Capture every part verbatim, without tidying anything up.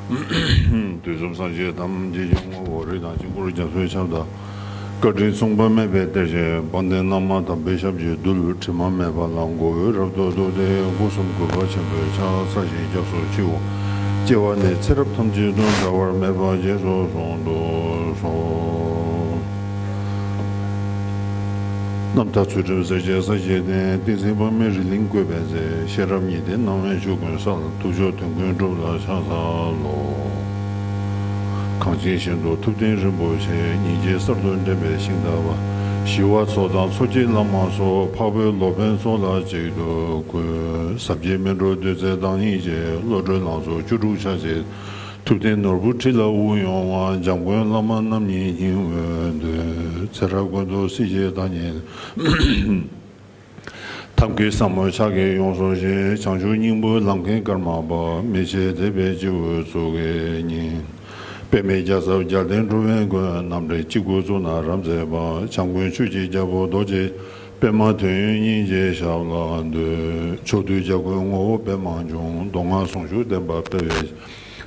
དུས་གསུམ་སངས་རྒྱས་ཐམས་ཅད་ཀྱི་ངོ་བོ་རིགས་དང་དཀྱིལ་འཁོར་རྒྱ་མཚོའི་ཁྱབ་བདག་བཀའ་དྲིན་མཚུངས་པ་མེད་པའི་གཏེར་ཆེན་དཔལ་ལྡན་བླ་མ་དམ་པའི་ཞབས་ཀྱི་རྡུལ། དྲི་མ་མེད་པ་ལ་མགོ་བོས་རབ་ཏུ་གཏུགས་ཏེ། སྒོ་གསུམ་གུས་པ་ཆེན་པོས་ཕྱག་འཚལ་ཞིང་སྐྱབས་སུ་མཆིའོ། སྐྱེ་བ་ནས་ཚེ་རབས་ཐམས་ཅད་དུ་འབྲལ་བ་མེད་པར་རྗེས་སུ་བཟུང་དུ་གསོལ། རྣམ་ཐར་ཚུལ་ཁྲིམས་གསལ་བྱེད་ས་གཞི་རྟེན། ཏིང་འཛིན་དཔག་མེད་རི་གླིང་བཀོད་པའི་ཚེ། ཤེས་རབ་ཉི་ལྡན་སྣང་བས་ཆོས་ཀུན་གསལ། ཐུགས་མཆོག་དོན་ཀུན་གྲུབ་ལ་ཕྱག་འཚལ་ལོ། གངས་ཅན་ཞིང་དུ་ཐུབ་བསྟན་རིན་པོ་ཆེ། སྙིང་རྗེ་གསར་དུ་འདྲེན་པའི་ཤིང་རྟ་བ། ཞི་བ་འཚོ་དང་འཚོ་བྱེད་བླ་མ་སོགས། འཕགས་པའི་སློབ་དཔོན་ཚོགས་ལ་གཅིག་ཏུ་གུས། ཟབ་རྒྱས་སྨིན་གྲོལ་བདུད་རྩི་དང་སྙིང་རྗེ། བློ་གྲོས་ལང་ཚོ་བཅུ་དྲུག་ཆ་བྱད། ཐུབ་བསྟན་ནོར་བུ་ཁྲི་ལ་དབུགས་དབྱུང་བ། འཇམ་མགོན་བླ་མ་རྣམ་གཉིས་སྙིང་དབུས་འདུས། ཚེ་རབས་ཀུན་ཏུ་སྲིད་ཞིའི་བདག་ཉིད། ཐབས་མཁས་ཟབ་མོའི་ཕྱག་གིས་ཡོངས་སུ་བཞེས། བྱང་ཆུབ་སྙིང་པོའི་ལམ་མཁན་ཀརྨ་པ། མི་ཕྱེད་དད་པས་སྤྱི་བོས་གཙུག་གི་ཉིད། དཔེ་མེད་རྒྱལ་ཚབ་རྒྱལ་བསྟན་འགྲོ་བའི་མགོན། རྣམ་འདྲེན་སྤྱི་བོས་གཙུག་ན་རབ་མཛད་པ། བྱམས་མགོན་ཆོས་ཀྱི་རྒྱལ་པོ་རྡོ་རྗེ་པདྨ། དོན་ཡོད་སྙིང་རྗེའི་ཞབས་ལ་འདུད། ཕྱོགས་དུས་འཇའ་གུར་ངོ་བོ་པདྨ་འབྱུང་། མདོ་སྔགས་ཟུང་འཇུག་བསྟན་པ་སྤེལ་བའི།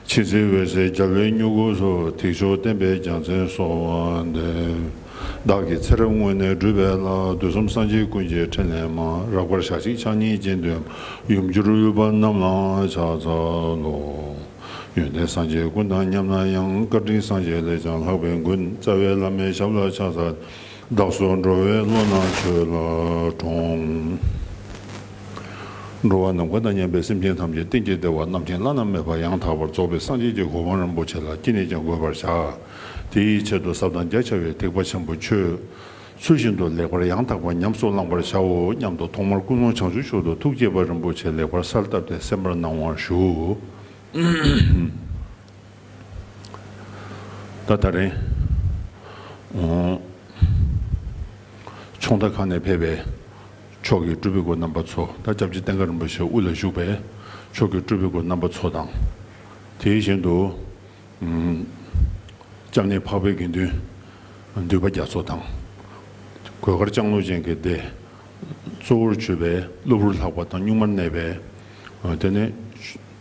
མཁྱེན་བརྩེའི་འོད་ཟེར་རྒྱལ་བའི་མྱུ་གུ་སོགས། ཐེག་མཆོག་བསྟན་པའི་རྒྱལ་མཚན་གསོལ་བ་འདེབས། བདག་གི་ཚེ་རབས་སྔོན་ནས་བསྒྲུབས་པའི་ལྷ། དུས་གསུམ་སངས་རྒྱས་ཀུན་གྱི་ཕྲིན་ལས་མ། རགས་པར་ཞག་གཅིག་ཕྱག་གཉིས་སྤྱན་འདུས་མ། ཡུམ་གྱུར་འོད་དཔག་རྣམས་ལ་ཕྱག་འཚལ་ལོ། ཡོན་ཏན་སངས་རྒྱས་ཀུན་དང་མཉམ་ན་ཡང་། བཀའ་དྲིན་སངས་རྒྱས་ལས་ཀྱང་ལྷག་པའི་མགོན། རྩ་བའི་བླ་མའི་ཞབས་ལ་ཕྱག་འཚལ། བདག་སོགས་འགྲོ་བའི་བློ་སྣ་ཆོས་ལ་དྲངས། འགྲོ་བ་ནམ་མཁའ་དང་མཉམ་པའི་སེམས་ཅན་ཐམས་ཅད་གཏན་གྱི་བདེ་བ་རྣམ་མཁྱེན་བླ་ན་མེད་པ་ཡང་དག་པར་རྫོགས་པའི་སངས་རྒྱས་ཀྱི་གོ་འཕང་རིན་པོ་ཆེ་ལ་ཅི་ནས་ཀྱང་འགོད་པར་བྱ། དེའི་ཆེད་དུ་ཟབ་དང་རྒྱ་ཆེ་བའི་ཐེག་པ་ཆེན་པོ་ཆོས་ཚུལ་བཞིན་དུ་ལེགས་པར་ཡང་དག་པར་ཉམས་སུ་བླང་བར་བྱའོ་སྙམ་དུ་ཐོག་མར་ཀུན་སློང་བྱང་ཆུབ་མཆོག་ཏུ་ཐུགས་བསྐྱེད་པ་རིན་པོ་ཆེ་ལེགས་པར་གསལ་བཏབ་སྟེ་གསན་པར་གནང་བར་ཞུ། ད་ད་རེས། ཨོ། ཆུང་མཐའ་ཁག་ནས་ཕེབས་པའི་མཆོག་གི་སྤྲུལ་པའི་སྐུ་རྣམ་པ་ཚོ། ད་སྐྱབས་རྗེ་བསྟན་དགའ་རིན་པོ་ཆེ་དབུ་ལ་བཞུགས་པའི་མཆོག་གི་སྤྲུལ་པའི་སྐུ་རྣམ་པ་ཚོ་དང་། དེ་བཞིན་དུ། ཨུམ། སྐྱབས་གནས་འཕགས་པའི་དགེ་འདུན་འདུས་པ་རྒྱ་མཚོ་དང་། གོས་དཀར་ལྕང་ལོ་ཅན་གྱི་སྡེ། གཙོ་བོར་གྱུར་པའི་གློ་བུར་ལྷག་པ་དང་གཉུག་མར་གནས་པའི། ཨ། དེ་ནས་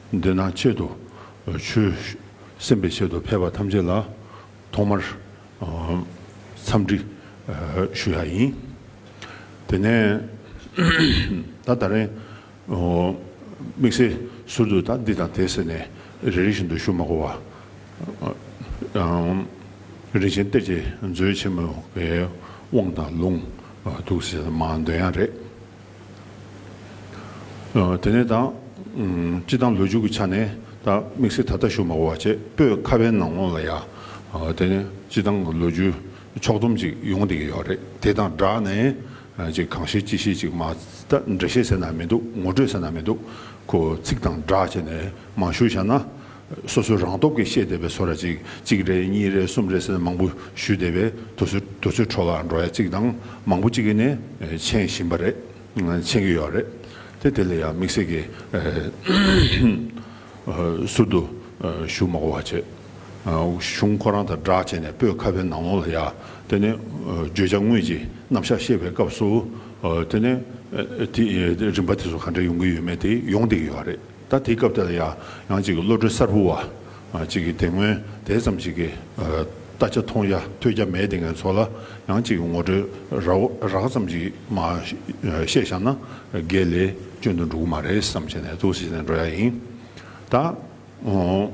འདི་ནང་ཆེད་དུ་ཆོས་གསན་པའི་ཆེད་དུ་ཕེབས་པ་ཐམས་ཅད་ལ་ཐོག་མར། ཨ། འཚམས་འདྲི། ཨ། ཞུ་ཡ་ཡིན། དེ་ནས་ད་ད་རེས། ཨོ། དམིགས་བསལ་ཟུར་དུ་ད་འདི་དང་དེ་ཟེར་ནས་རེ་རེ་བཞིན་དུ་ཞུ་མ་དགོས་པ། ཨང་། རིན་ཆེན་གཏེར་གྱི་མཛོད་ཆེན་མོ་གི་དབང་དང་ལུང་། ཨ། འདུག་ཟེར་མར་འདོན་ཡ་རེད། ཨ། དེ་ནས་ད། ཨུམ། སྤྱི་བཏང་ལོ་རྒྱུས་ཀྱི་ཆ་ནས་ད་དམིགས་བསལ་ད་ལྟ་ཞུ་མ་དགོས་པ་བྱས། པོད་ཁ་པའི་ནང་ལོགས་ལ་ཡ། ཨ། དེ་ནས་སྤྱི་བཏང་གི་ལོ་རྒྱུས་ཕྱོགས་བསྡོམས་ཅིག་ཡོང་བསྡད་ཀྱི་ཡོད་རེད། དེ་དང་སྦྲགས་ནས། ཨ། ཅིག་གང་ཤེས་ཅི་ཤེས་ཅིག་མ། ད་འགྲེལ་བཤད་ཟེར་ན་མི་འདུག་ངོ་སྤྲོད་ཟེར་ན་མི་འདུག་ཁོ་ཚིག་དང་སྦྲགས་བྱས་ནས་མར་ཞུས་བཞག་ན། སོ་སོའི་རང་སྟོབས་ཀྱིས་ཤེས་བསྡད་པའི་བཟོ་འདྲ་ཅིག་གཅིག་རེད། གཉིས་རེད། གསུམ་རེད་ཟེར་ནས་མང་པོ་ཞུས་བསྡད་པས། དུས་ཚོད་དུས་ཚོད་འཕྲོ་བརླག་འགྲོ་ཡ་གཅིག་དང་། མང་པོ་གཅིག་གིས་ནས་མཁྱེན་བཞིན་པ་རེད། མཁྱེན་གྱི་ཡོད་རེད། དེ་དེ་ལ་ཡང་དམིགས་བསལ་གྱི། ཨ། ཟུར་དུ། ཨ། ཞུ་མ་དགོས་པ་བྱས། ཨ། གཞུང་ཁོ་རང་དང་སྦྲགས་བྱས་ནས་པོད་ཁ་པའི་ནང་ལོགས་ལ་ཡ། དེ་ནས། ཨ། བརྗོད་བྱ་དངོས་ཀྱི་རྣམ་གཞག་བཤད་པའི་སྐབས་སུ། ཨ། དེ་ནས། ཨ། དེ། ཨ། རིམ་པ་དེ་ཚོ་ག་འདྲ་ཡོང་གི་ཡོད་མེད་དེ་ཡོང་བསྡད་ཀྱི་ཡོད་རེད། ད་དེའི་སྐབས་དེ་ལ་ཡ། ཡང་ཅིག་གི་བློ་གྲོས་གསར་པ་བ། ཨ། ཅིག་གི་དེ་སྔོན་དེ་ཙམ་ཞིག་གི། ཨ། ལྟ་ཆ་མཐོང་ཡ་ཐོས་རྒྱ་མེད་བསྡད་མཁན་ཚོ་ལ་ཡང་ཅིག་གི་ངོ་སྤྲོད་རགས་རགས་ཙམ་ཞིག་མར་བཤད་བཞག་ན་དགེ་ལས་སྐྱོན་དུ་འགྲོ་གི་མ་རེད་བསམ་བྱས་ནས་འདུག་སེ་བྱས་ནས་འགྲོ་ཡ་ཡིན། ད། ཨོ།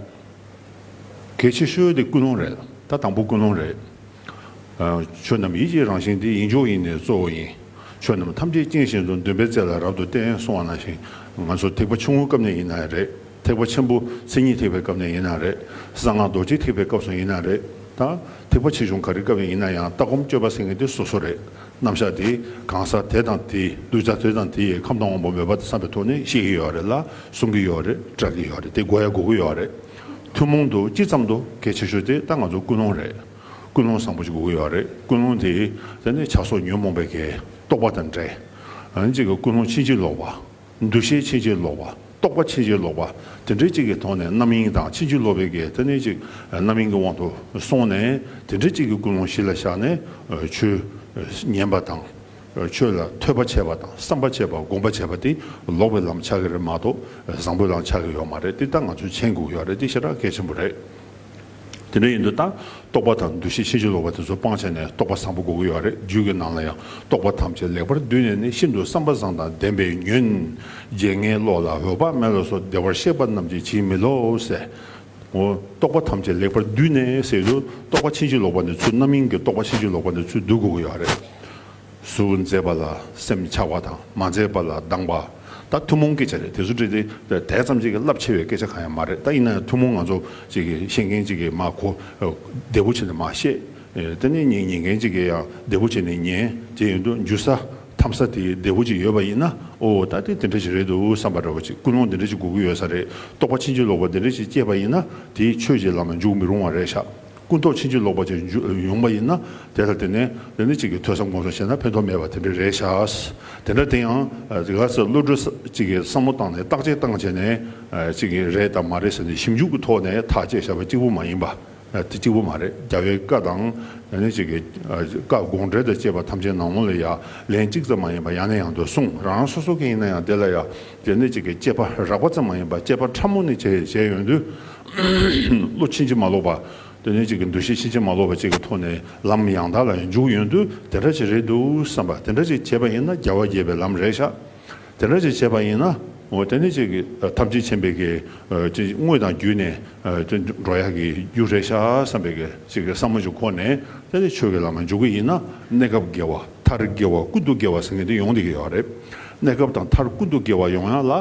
གལ་ཆེ་ཤོས་དེ་ཀུན་སློང་རེད། ད་དང་པོ་ཀུན་སློང་རེད། ཨ། ཆོས་རྣམས་ཡིད་ཀྱི་རང་བཞིན་ཏེ། ཡིད་འཇོག་ཡིད་ནི་གཙོ་བོ་ཡིན། ཆོས་རྣམས་ཐམས་ཅད་རྐྱེན་བཞིན་དུ། འདུན་པའི་རྩེ་ལ་རབ་ཏུ་བརྟེན། གསུངས་པ་ནང་བཞིན་ང་ཚོ་ཐེག་པ་ཆུང་ངུའི་སྐབས་ནས་ཡིན་ན་རེད། ཐེག་པ་ཆེན་པོ་མཚན་ཉིད་ཐེག་པའི་སྐབས་ནས་ཡིན་ན་རེད། གསང་སྔགས་རྡོ་རྗེ་ཐེག་པའི་སྐབས་སུ་ཡིན་ན་རེད། ད་ཐེག་པ་ཆེ་ཆུང་ག་རེ་སྐབས་ནས་ཡིན་ན་ཡང་ལྟ་སྒོམ་སྤྱོད་པ་ཟེར་མཁན་དེ་སོ་སོ་རེད། རྣམ་གཞག་དེ་གང་ཟག་དེ་དང་དེའི་གདུལ་བྱ་དེ་དང་དེ་ཡི་ཁམས་དང་དབང་པོ་མོས་པ་དང་འཚམས་པའི་ཐོག་ནས་བཤད་ཀྱི་ཡོད་རེད་ལ། གསུང་གི་ཡོད་རེད། བཀྲལ་གྱི་ཡོད་རེད། དེ་དགོས་ཡ་དགོས་ཀྱི་ཡོད་རེད། ཐུན་མོང་དུ་སྤྱི་ཙམ་དུ་གལ་ཆེ་ཤོས་དེ་ད་ང་ཚོ་ཀུན་སློང་རེད། ཀུན་སློང་བཟང་པོ་ཞིག་དགོས་ཀྱི་ཡོད་རེད། ཀུན་སློང་དེ་དེ་ནི་བྱ་སོགས་ཉོན་མོངས་པའི་གི་རྟོག་པ་དང་བྲལ། ཨ་ནི་གཅིག་གི་ཀུན་སློང་ཕྱིན་ཅི་ལོག་པ། འདུ་ཤེས་ཕྱིན་ཅི་ལོག་པ། རྟོག་པ་ཕྱིན་ཅི་ལོག་པ། དེ་འདྲའི་གཅིག་གི་ཐོག་ནས་རྣམ་གཡེང་དང་ཕྱིན་ཅི་ལོག་པའི་གི་དེ་ནི་གཅིག་རྣམ་གཡེང་གི་དབང་དུ་སོང་ནས། དེ་འདྲའི་གཅིག་གི་ཀུན་སློང་གཞི་ལ་བཞག་ནས་ཆོས་ཉན་པ་དང་། ཆོས་ལ་ཐོས་པ་བྱས་པ་དང་བསམ་པ་བྱས་པ་སྒོམ་པ་བྱས་པ་དེ་ལོག་པའི་ལམ་ཆགས་ཀྱི་རེད་མ་གཏོགས་བཟང་པོའི་ལམ་ཆགས་ཀྱི་ཡོད་མ་རེད། དེ་ད་ང་ཚོས་མཁྱེན་དགོས་ཀྱི་ཡོད་རེད། དེ་ཞེ་དྲག་གལ་ཆེན་པོ་རེད། དེ་འདྲ་ཡིན་དུས་ད་རྟོག་པ་དང་འདུ་ཤེས་ཕྱིན་ཅི་ལོག་པ་དེ་ཚོ་སྤང་བྱས་ནས་རྟོགས་པ་བཟང་པོ་དགོས་ཀྱི་ཡོད་རེད། རྒྱུད་ཀྱི་ནང་ལ་ཡང་རྟོག་པ་ཐམས་ཅད་ལེགས་པར་བསྡུས་ནས་ནི། ཤིན་ཏུ་བསམ་པ་བཟང་དང་ལྡན་པས་ཉོན། བརྗེད་ངས་བློ་ལ་འོད་དཔག་མེད་ལ་སོགས། བདེ་བར་གཤེགས་པ་རྣམས་ཀྱིས་ཇི་མི་སློབ་ཟེར། འོ། རྟོག་པ་ཐམས་ཅད་ལེགས་པར་བསྡུས་ནས་ཟེར་དུས་རྟོག་པ་ཕྱིན་ཅི་ལོག་པ་ནས་ཚུར་རྣམ་སྨིན་གྱི་རྟོག་པ་ཕྱིན་ཅི་ལོག་པ་ནས་ཚུར་བསྡུ་དགོས་ཀྱི་ཡོད་རེད། གཟུགས་མཛེས་པ་ལ་སེམས་ཆགས་པ་དང་མ་མཛེས་པ་ལ་སྡང་བ། ད་ཐུན་མོང་སྐད་ཆ་རེད། དེ་ཚོ་འདྲ་དེ་དེ་ཙམ་ཅིག་གི་རླབས་ཆེ་བའི་སྐད་ཆ་གང་ཡང་མ་རེད། ད་ཡིན་ན་ཡང་ཐུན་མོང་ང་ཚོ་ཅིག་གི་ཤེས་མཁན་ཅིག་གི་མ་གོ་བདེ་པོ་བྱས་ནས་མ་བཤད། དེ་ནས་ཉན་ཉན་མཁན་ཅིག་གིས་ཡང་བདེ་པོ་བྱས་ནས་ཉན། དེ་ཡིན་དུས་འཇུ་ས་འཐམ་ས་དེ་བདེ་པོ་ཅིག་ཡོད་པ་ཡིན་ན། ཨོ། ད་དེ་དེ་འདྲ་ཞིག་རེད་འདུག་བསམ་པ་འདྲ་བོ་ཅིག་ཀུན་སློང་དེ་འདྲ་ཞིག་དགོས་ཀྱི་ཡོད་ས་རེད། རྟོག་པ་ཕྱིན་ཅི་ལོག་པ་དེ་འདྲ་ཞིག་སྐྱེས་པ་ཡིན་ན་དེ་ཆོས་ཀྱི་ལམ་ལ་འཇུག་མི་རུང་བ་རེད་ཤག་ཀུན་རྟོག་ཕྱིན་ཅི་ལོག་པ་ཅིག་འཇུ་ཡོང་བ་ཡིན་ན། དེ་ལ་དེ་ནས་དེ་ནས་ཅིག་གིས་ཐོས་བསམ་སྒོམ་གསུམ་བྱས་ན་ཕན་ཐོགས་མེད་པ་དེ་འདྲ་རེད་ཤག་དེ་འདྲ་དེ་ཡང་དེ་ག་ས་བློ་གྲོས་ཅིག་གིས་བསམ་བློ་བཏང་ནས་བརྟག་དཔྱད་བཏང་བྱས་ནས་ཅིག་གིས་རེད་དམ་མ་རེད་ཟེར་ནས་ཞིབ་འཇུག་གི་ཐོག་ནས་ཐག་བཅད་བཞག་པ་གཅིག་པུ་མ་ཡིན་པ། དེ་གཅིག་པུ་མ་རེད། རྒྱལ་བའི་བཀའ་དང་། དེ་ནས་ཅིག་གིས་བཀའ་དགོངས་འགྲེལ་དང་བཅས་པ་ཐམས་ཅད་ནང་ལོགས་ལ་ཡང་ལན་གཅིག་ཙམ་མ་ཡིན་པ་ཡང་ནས་ཡང་དུ་གསུངས། རང་རང་སོ་སོ་གིས་ཡིན་ན་ཡང་དེ་ལ་ཡང་དེ་ནས་ཅིག་གིས་དཔྱད་པ་རགས་པ་ཙམ་མ་ཡིན་པ་དཔྱད་པ་ཕྲ་མོ་ནས་བྱས་བྱས་ཡོང་དུས། བློ་ཕྱིན་ཅི་མ་ལོག་པ། དེ་ནས་ཅིག་གི་འདུ་ཤེས་ཕྱིན་ཅི་མ་ལོག་པ་ཅིག་གི་ཐོག་ནས་ལམ་ཡང་དག་ལ་འཇུག་ཡོང་དུས་དེ་འདྲ་ཅིག་རེད་འདུག་བསམ་པ་དེ་འདྲ་ཅིག་བྱས་པ་ཡིན་ན་རྒྱལ་བ་དགྱེས་པའི་ལམ་རེད་ཤག་དེ་འདྲ་ཅིག་བྱས་པ་ཡིན་ན། འོ། དེ་ནི་ཅིག་གི་ཐམས་ཅད་མཁྱེན་པའི་གི་ཅིག་དངོས་དང་བརྒྱུད་ནས་ཅིག་འགྲོ་ཡག་གི་རྒྱུ་རེད་ཤག་བསམ་པའི་གི་ཅིག་གི་བསམ་བློ་ཅིག་འཁོར་ནས། དེ་ནི་ཆོས་ཀྱི་ལམ་ལ་འཇུག་གི་ཡིན་ན་གནས་སྐབས་དགེ་བ། མཐར་དགེ་བ་ཀུན་ཏུ་དགེ་བ་ཟེར་མཁན་དེ་ཡོང་བསྡད་ཀྱི་ཡོད་རེད། གནས་སྐབས་དང་མཐར་ཀུན་ཏུ་དགེ་བ་ཡོང་ཡག་ལ།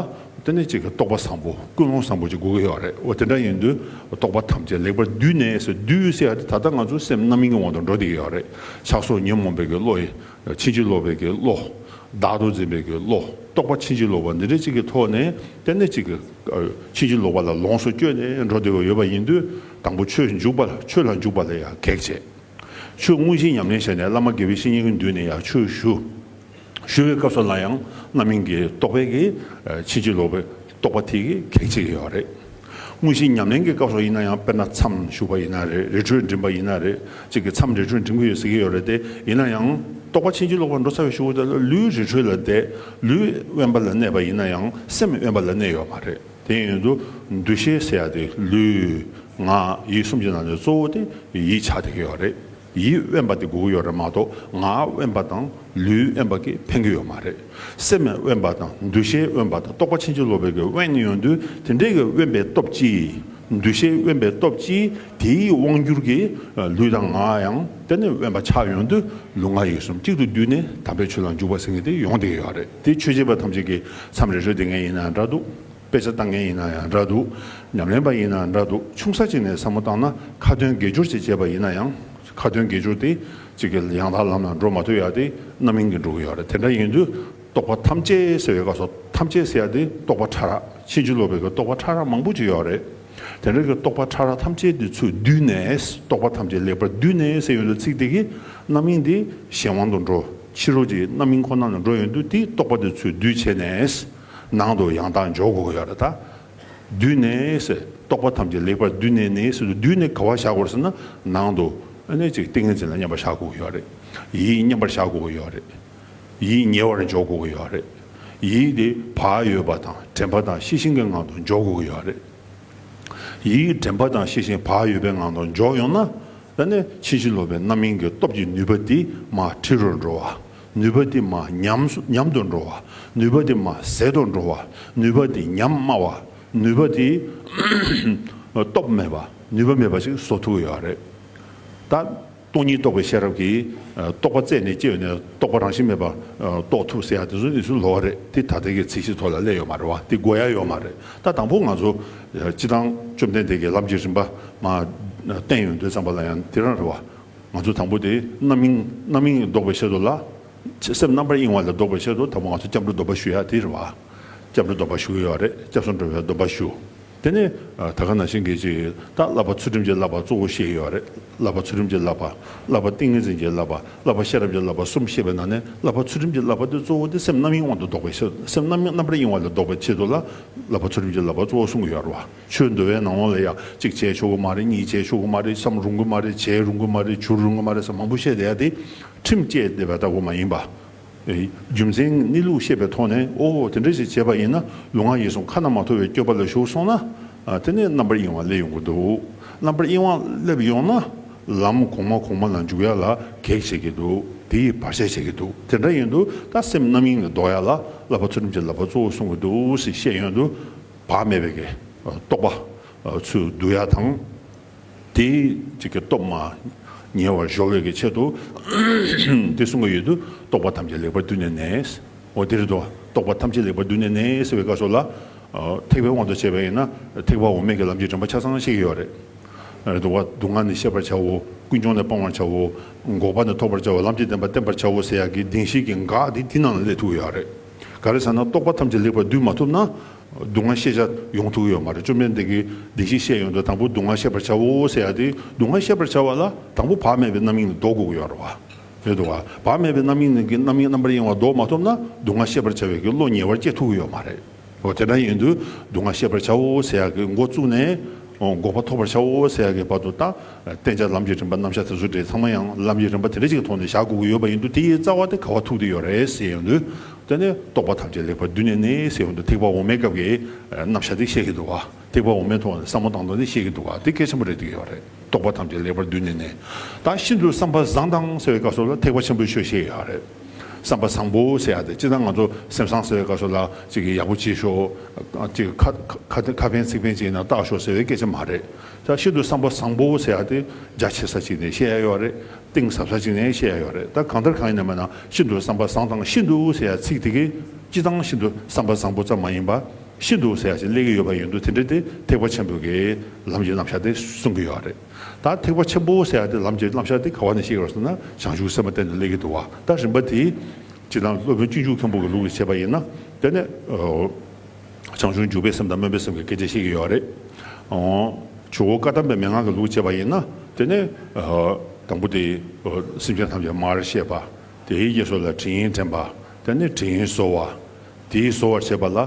དེ་ནི་ཅིག་གི་རྟོགས་པ་བཟང་པོ་ཀུན་སློང་བཟང་པོ་ཅིག་དགོས་ཀྱི་ཡོད་རེད། འོ། དེ་འདྲ་ཡིན་དུས་རྟོགས་པ་ཐམས་ཅད་ལེགས་པར་བསྡུས་ནས་ཟེར། བསྡུས་ཟེར་ཡག་དེ་ད་ལྟ་ང་ཚོ་སེམས་རྣམ་སྨིན་གྱི་དབང་དུ་འགྲོ་བསྡད་ཀྱི་ཡོད་རེད། ཆགས་སོགས་ཉོན་མོངས་པའི་གི་བློ་ཡི། ཕྱིན་ཅི་ལོག་པའི་གི་བློ། བདག་ཏུ་འཛིན་པའི་གི་བློ། རྟོག་པ་ཕྱིན་ཅི་ལོག་པ་འདི་འདྲ་ཅིག་གི་ཐོག་ནས་དེ་ནས་ཅིག་གི་ཕྱིན་ཅི་ལོག་པ་ལ་ལོངས་སུ་སྤྱོད་ནས་འགྲོ་བསྡད་ཡོད་པ་ཡིན་དུས། དང་པོ་ཆོས་འཇུག་པ་ལ་ཆོས་ལ་འཇུག་པ་ལ་ཡང་གེགས་བྱེད། ཆོས་དངོས་གཞི་ཉམས་ལེན་བྱས་ནས་བླ་མ་དགེ་བའི་བཤེས་གཉེན་གྱི་མདུན་ནས་ཡང་ཆོས་ཞུ། ཞུ་བའི་སྐབས་སུ་ལ་ཡང་རྣམ་སྨིན་གྱི་རྟོག་པའི་གི་ཕྱིན་ཅི་ལོག་པའི་རྟོག་པ་དེ་གིས་གེགས་བྱེད་ཀྱི་ཡོད་རེད། དངོས་གཞི་ཉམས་ལེན་གྱི་སྐབས་སུ་ཡིན་ན་ཡང་། དཔེར་ན་མཚམས་ཞུགས་པ་ཡིན་ན་རེད། རི་ཁྲོད་འགྲིམ་པ་ཡིན་ན་རེད། གཅིག་གིས་མཚམས་རི་ཁྲོད་འགྲིམ་གྱི་ཡོད་ཟེར་གྱི་ཡོད་རེད་དེ། ཡིན་ན་ཡང་རྟོག་པ་ཕྱིན་ཅི་ལོག་པར་འགྲོ་ཚར་བའི་གཞུག་གུ་དེ་ལ་ལུས་རི་ཁྲོད་ལ་བསྡད། ལུས་དབེན་པ་ལ་གནས་པ་ཡིན་ན་ཡང་སེམས་དབེན་པ་ལ་གནས་ཡོད་མ་རེད། དེ་ཡིན་དུས་འདུ་ཤེས་ཟེར་ཡ་དེ་ལུས་ངག་ཡིད་གསུམ་གྱི་ནང་ནས་གཙོ་བོ་དེ་ཡིད་ཆགས་བསྡད་ཀྱི་ཡོད་རེད། ཡིད་དབེན་པ་དེ་དགོས་ཀྱི་ཡོད་རེད་མ་གཏོགས། ངག་དབེན་པ་དང་ལུས་དབེན་པ་གིས་ཕན་གྱི་ཡོད་མ་རེད། སེམས་དབེན་པ་དང་འདུ་ཤེས་དབེན་པ་དང་རྟོག་པ་ཕྱིན་ཅི་ལོག་པའི་གི་དབེན་ཡོང་དུས། དེ་འདྲའི་གི་དབེན་པའི་སྟོབས་ཀྱིས། འདུ་ཤེས་དབེན་པའི་སྟོབས་ཀྱིས། དེའི་དབང་གྱུར་གྱིས་ལུས་དང་ངག་ཡང་དེ་ནས་དབེན་པ་ཆགས་ཡོང་དུས། ལུས་ངག་ཡིད་གསུམ་གཅིག་ཏུ་བསྡུས་ནས་དམ་པའི་ཆོས་ལ་འཇུག་པ་ཟེར་མཁན་དེ་ཡོང་བསྡད་ཀྱི་ཡོད་རེད། དེ་ཆོས་བྱེད་པ་ཐམས་ཅད་ཀྱིས་མཚམས་རེ་རེ་བསྡད་མཁན་ཡིན་ན་འདྲ་འདུག་དཔེ་ཆ་ལྟ་མཁན་ཡིན་ན་ཡང་འདྲ་འདུག་ཉམས་ལེན་པ་ཡིན་ན་འདྲ་འདུག་ཆུང་ས་ཅིག་ནས་བསམ་བློ་བཏང་ན། ཁ་ཏོན་དགེ་སྦྱོར་ཅིག་བྱས་པ་ཡིན་ན་ཡང་། ཁ་ཏོན་དགེ་སྦྱོར་དེ་གཅིག་གི་ཡང་དག་ལམ་ལ་འགྲོ་མ་ཐུབ་ཡ་དེ་རྣམ་སྨིན་གྱིས་འགྲོ་གི་ཡོད་རེད། དེ་འདྲ་ཡིན་དུས་རྟོགས་པ་ཐམས་ཅད་ཟེར་བའི་སྐབས་སུ། ཐམས་ཅད་ཟེར་ཡ་དེ་རྟོགས་པ་ཕྲ་རགས། ཕྱིན་ཅི་ལོག་པའི་གི་རྟོགས་པ་ཕྲ་རགས་མང་པོ་ཅིག་ཡོད་རེད། དེ་འདྲ་གི་རྟོགས་པ་ཕྲ་རགས་ཐམས་ཅད་དེ་ཚུར་བསྡུས་ནས། རྟོགས་པ་ཐམས་ཅད་ལེགས་པར་བསྡུས་ནས་ཟེར་ཡོང་དུས་ཚིག་དེ་གིས་རྣམ་སྨིན་དེ་གཞན་དབང་དུ་འགྲོ། ཕྱི་རོལ་གྱི་རྣམ་སྨིན་ཁོ་ན་ལ་འགྲོ་ཡོང་དུས། དེ་རྟོགས་པ་དེ་ཚུར་བསྡུས་བྱས་ནས། ནང་དུ་ཡང་དག་འཇོག་དགོས་ཀྱི་ཡོད་རེད་ད། བསྡུས་ནས་ཟེར། རྟོགས་པ་ཐམས་ཅད་ལེགས་པར་བསྡུས་ནས་ནི་ཟེར་དུས། བསྡུས་ནས་ག་པར་བཞག་དགོས་རེད་ཟེར་ན། ནང་དུ་ཨ་ནི་ཅིག་ཏིང་ངེ་འཛིན་ལ་མཉམ་པར་བཞག་དགོས་ཀྱི་ཡོད་རེད། ཡིད་མཉམ་པར་བཞག་དགོས་ཀྱི་ཡོད་རེད། ཡིད་ཉེ་བར་འཇོག་དགོས་ཀྱི་ཡོད་རེད། ཡིད་དེ་བག་ཡོད་པ་དང་དྲན་པ་དང་ཤེས་བཞིན་གྱི་ངང་དུ་འཇོག་དགོས་ཀྱི་ཡོད་རེད། ཡིད་དྲན་པ་དང་ཤེས་བཞིན་བག་ཡོད་པའི་ངང་དུ་འཇོག་ཡོང་ན། ད་ནི་ཕྱིན་ཅི་ལོག་པའི་རྣམ་སྨིན་གྱི་སྟོབས་ཀྱི་ནུས་པ་དེ་མར་ཁྲི་རུ་འགྲོ་བ། ནུས་པ་དེ་མར་ཉམས་སུ་ཉམས་དུ་འགྲོ་བ། ནུས་པ་དེ་མར་ཟད་དུ་འགྲོ་བ། ནུས་པ་དེ་ཉམས་དམའ་བ། ནུས་པ་དེ་སྟོབས་མེད་པ། ནུས་པ་མེད་པ་ཞིག་བཟོ་ཐུབ་ཀྱི་ཡོད་རེད། ད་སྟོང་ཉིད་རྟོགས་པའི་ཤེས་རབ་ཀྱིས་རྟོག་པ་རྩད་ནས་བཅད་ནས་རྟོག་པ་རང་བཞིན་མེད་པ་རྟོགས་ཐུབ་ཟེར་ཡ་དེ་ཚོ་ནི་ཚུར་ལོག་རེད། དེ་ད་ལྟའི་གི་ཚིག་གཞི་ཐོག་ལ་སླེབས་ཡོད་མ་རེད་བ། དེ་དགོས་ཡ་ཡོད་མ་རེད། ད་དང་པོ་ང་ཚོ་སྤྱིར་བཏང་བཅོམ་ལྡན་འདས་ཀྱིས་ལམ་གྱི་རིམ་པ་མར་བསྟན་ཡོང་དུས་ཙམ་པ་ལ་ཡང་དེ་རང་རེད་བ། ང་ཚོ་དང་པོ་དེ་རྣམ་སྨིན། རྣམ་སྨིན་ལྡོག་པའི་ཆེད་དུ་ལ། སེམས་རྣམ་པར་གཡེང་བ་ལས་ལྡོག་པའི་ཆེད་དུ་དང་པོ་ང་ཚོ་སྐྱབས་འགྲོ་སྡོམ་པ་ཞུ་ཡ་དེ་རེད་བ། སྐྱབས་འགྲོ་སྡོམ་པ་ཞུ་གི་ཡོད་རེད། སྐྱབས་སུ་འགྲོ་བའི་སྡོམ་པ་ཞུ། དེ་ནས་ད་ག་ནང་བཞིན་གྱི་ཅིག་ད་བསླབ་པ་ཚུལ་ཁྲིམས་ཀྱི་བསླབ་པ་གཙོ་བོ་བཤད་ཡོད་རེད། བསླབ་པ་ཚུལ་ཁྲིམས་ཀྱི་བསླབ་པ། བསླབ་པ་ཏིང་ངེ་འཛིན་གྱི་བསླབ་པ། བསླབ་པ་ཤེས་རབ་ཀྱི་བསླབ་པ་གསུམ་བཤད་པའི་ནང་ནས། བསླབ་པ་ཚུལ་ཁྲིམས་ཀྱི་བསླབ་པ་དེ་གཙོ་བོ་དེ་སེམས་རྣམ་སྨིན་དབང་དུ་ལྡོག་པའི་ཕྱིར། སེམས་རྣམ་སྨིན་རྣམ་པར་གཡེང་བ་ལས་ལྡོག་པའི་ཆེད་དུ་ལ། བསླབ་པ་ཚུལ་ཁྲིམས་ཀྱི་བསླབ་པ་གཙོ་བོ་གསུང་གི་ཡོད་རེད་བ། ཆོས་འདུལ་བའི་ནང་ལོགས་ལ་ཡང་གཅིག་བྱས་ཆོག་གི་མ་རེད། གཉིས་བྱས་ཆོག་གི་མ་རེད། བསམ་རུང་གི་མ་རེད། བྱས་རུང་གི་མ་རེད་ཟེར་མང་པོ་བཤད་བསྡད་ཡ་དེ། ཁྲིམས་བཅད་བསྡད་པ་ལྟ་བུ་མ་ཡིན་པ། རྒྱུ་མཚན་གནས་ལུགས་ཤེས་པའི་ཐོག་ནས། ཨོ་དེ་འདྲ་ཞིག་བྱས་པ་ཡིན་ན། ལུས་ངག་ཡིད་གསུམ་ཁ་ན་མ་ཐོ་བའི་སྤྱོད་པ་ལ་ཞུགས་སོང་ན། དེ་ནས་རྣམ་པར་གཡེང་བ་སླེབས་ཡོང་གི་འདུག་རྣམ་པར་གཡེང་བ་སླེབས་ཡོང་ན། ལམ་གོང་མ་གོང་མ་ལ་འཇུག་ཡ་ལ་གེགས་བྱེད་ཀྱི་འདུག་དེ་ཡིས་བར་ཆད་བྱེད་ཀྱི་འདུག་དེ་འདྲ་ཡིན་དུས་ད་སེམས་རྣམ་གཡེང་ལས་ལྡོག་ཡ་ལ་བསླབ་པ་ཚུལ་ཁྲིམས་ཀྱི་བསླབ་པ་གཙོ་བོ་གསུང་གི་འདུག་ཟེར་བཤད་ཡོང་དུས། བག་མེད་པའི་གི་རྟོག་པ་ཚུར་བསྡུ་ཡ་དང་། དེའི་གཅིག་གི་སྟོབས་མར་ཉེ་བར་གཞོལ་བའི་གི་ཆེད་དུ། དེ་གསུང་གི་ཡོད་དུས། རྟོག་པ་ཐམས་ཅད་ལེགས་པར་བསྡུས་ནས་ནི། འོ་དེ་རེད་དོ། རྟོག་པ་ཐམས་ཅད་ལེགས་པར་བསྡུས་ནས་ནི་ཟེར་བའི་སྐབས་སུ་ལ། ཐེག་པའི་དབང་དུ་བྱས་པ་ཡིན་ན། ཐེག་པ་འོག་མའི་གི་ལམ་གྱི་རིམ་པ་ཆ་ཚང་ཤེས་ཀྱི་ཡོད་རེད། རེད་དོ། སྡུག་བསྔལ་ནི་ཤེས་པར་བྱའོ། ཀུན་འབྱུང་ནི་སྤང་བར་བྱའོ། འགོག་པ་ནི་ཐོབ་པར་བྱའོ། ལམ་གྱི་བདེན་པ་བསྟེན་པར་བྱའོ་ཟེར་ཡག་གི་བདེན་བཞིའི་གི་འགག་དེ་དེ་ནང་ལ་སླེབས་ཐུབ་ཀྱི་ཡོད་རེད། ག་རེ་ཟེར་ན། རྟོག་པ་ཐམས་ཅད་ལེགས་པར་བསྡུས་མ་ཐུབ་ན། སྡུག་བསྔལ་ཤེས་བྱ་ཡོང་ཐུབ་ཀྱི་ཡོད་མ་རེད། བཅོམ་ལྡན་འདས་ཀྱིས་བདེན་བཞི་བཤད་ཡོང་དུས། དང་པོ་སྡུག་བསྔལ་ཤེས་པར་བྱའོ་ཟེར་ཡ་དེ། སྡུག་བསྔལ་ཤེས་པར་བྱ་བ་ལ་དང་པོ་བག་མེད་པའི་རྣམ་གཡེང་ལས་ལྡོག་དགོས་ཀྱི་ཡོད་རེད་བ། རེད་འདུག་བ། བག་མེད་པའི་རྣམ་གཡེང་གི་རྣམ་གཡེང་རྣམ་པར་གཡེང་བ་ལྡོག་མ་ཐུབ་ན། སྡུག་བསྔལ་ཤེས་པར་བྱ་བའི་གི་བློ་ཉེ་བར་སྐྱེ་ཐུབ་ཀྱི་ཡོད་མ་རེད། འོ་དེ་འདྲ་ཡིན་དུས། སྡུག་བསྔལ་ཤེས་པར་བྱའོ་ཟེར་ཡ་གི་འགོ་བཙུགས་ནས། འོ་འགོག་པ་ཐོབ་པར་བྱའོ་ཟེར་ཡ་གི་བར་དུ་ད། བསྟེན་བྱ་ལམ་གྱི་རིམ་པ་རྣམ་གཞག་དེ་ཚོ་འདྲ་ཚང་མ་ཡང་ལམ་གྱི་རིམ་པ་དེ་འདྲ་ཅིག་གི་ཐོག་ནས་བཞག་དགོས་ཀྱི་ཡོད་པ་ཡིན་དུས། དེ་ཡི་རྩ་བ་དེ་ག་པར་ཐུག་བསྡད་ཡོད་རེད་ཟེར་ཡོང་དུས། དེ་ནས་རྟོག་པ་ཐམས་ཅད་ལེགས་པར་བསྡུས་ནས་ནི་ཟེར་ཡོང་དུས། ཐེག་པ་འོག་མའི་སྐབས་ཀྱི་རྣམ་གཞག་དེ་བཤད་ཀྱི་འདུག་བ། ཐེག་པ་འོག་མའི་ཐོག་ནས་བསམ་བློ་བཏང་སྟངས་དེ་བཤད་ཀྱི་འདུག་བ། དེ་གལ་ཆེན་པོ་རེད་བསྡད་ཀྱི་ཡོད་རེད། རྟོག་པ་ཐམས་ཅད་ལེགས་པར་བསྡུས་ནས་ནི། ད་ཤིན་ཏུ་བསམ་པ་བཟང་དང་ཟེར་བའི་སྐབས་སུ་ལ་ཐེག་པ་ཆེན་པོའི་ཆོས་བཤད་ཡོད་རེད། བསམ་པ་བཟང་པོ་ཟེར་ཡ་དེ། སྤྱིར་བཏང་ང་ཚོ་སེམས་བཟང་ཟེར་བའི་སྐབས་སུ་ལ་ཅིག་གི་ཡག་པོ་བྱེད་ཤོག་ཅིག་གི་ཁ་ཁ་ཁ་ཁ་ཕན་ཚིག་ཕན་ཅིག་ཡིན་ན་བཏགས་ཤོག་ཟེར་བའི་སྐད་ཆ་མ་རེད། ད་ཤིན་ཏུ་བསམ་པ་བཟང་པོ་ཟེར་ཡ་དེ་རྒྱ་ཆེ་ས་ཅིག་ནས་བཤད་ཡ་ཡོད་རེད། གཏིང་ཟབ་ས་ཅིག་ནས་བཤད་ཡ་ཡོད་རེད། ད་གང་ལྟར་གང་ཡིན་ན་མིན་ན། ཤིན་ཏུ་བསམ་པ་བཟང་དང་ཤིན་ཏུ་ཟེར་ཡ་ཚིག་དེ་གིས་སྤྱིར་བཏང་ཤིན་ཏུ་བསམ་པ་བཟང་པོ་ཙམ་མ་ཡིན་པ། ཤིན་ཏུ་ཟེར་ཡ་ཞིག་སླེབས་ཀྱི་ཡོད་པ་ཡིན་དུས། དེ་འདྲ་དེ་ཐེག་པ་ཆེན་པོའི་གི་ལམ་གྱི་རྣམ་གཞག་དེ་གསུང་གི་ཡོད་རེད། ད་ཐེག་པ་ཆེན་པོ་ཟེར་ཡ་དེ་ལམ་གྱི་རྣམ་གཞག་དེ་ག་བ་ནས་བཤད་ཀྱི་ཡོད་ཟེར་ན། བྱང་ཆུབ་སེམས་དཔའ་སྟེང་ནས་སླེབས་ཀྱི་འདུག་བ། ད་རིམ་པ་དེ་སྤྱིར་བཏང་སློབ་དཔོན་སྤྱོད་འཇུག་མཁན་པོ་གི་ལུགས་ལ་བྱས་པ་ཡིན་ན། དེ་ནས་ཨོ་བྱང་ཆུབ་འཇུག་པའི་སེམས་དང་སྨོན་པའི་སེམས་ཀྱི་སྐད་ཆ་བཤད་ཀྱི་ཡོད་རེད། ཨོ་ཇོ་བོ་བཀའ་གདམས་པའི་མན་ངག་གི་ལུགས་བྱས་པ་ཡིན་ན། དེ་ནས་ཨོ་དང་པོ་དེ་ཨོ་སེམས་ཅན་ཐམས་ཅད་མར་བཤད་པ། དེའི་རྗེས་སུ་ལ་དྲི་ཡིས་དྲན་པ། དེ་ནས་དྲི་ཡིས་གཟོ་བ། དེའི་གཟོ་བར་བྱེད་པ་ལ།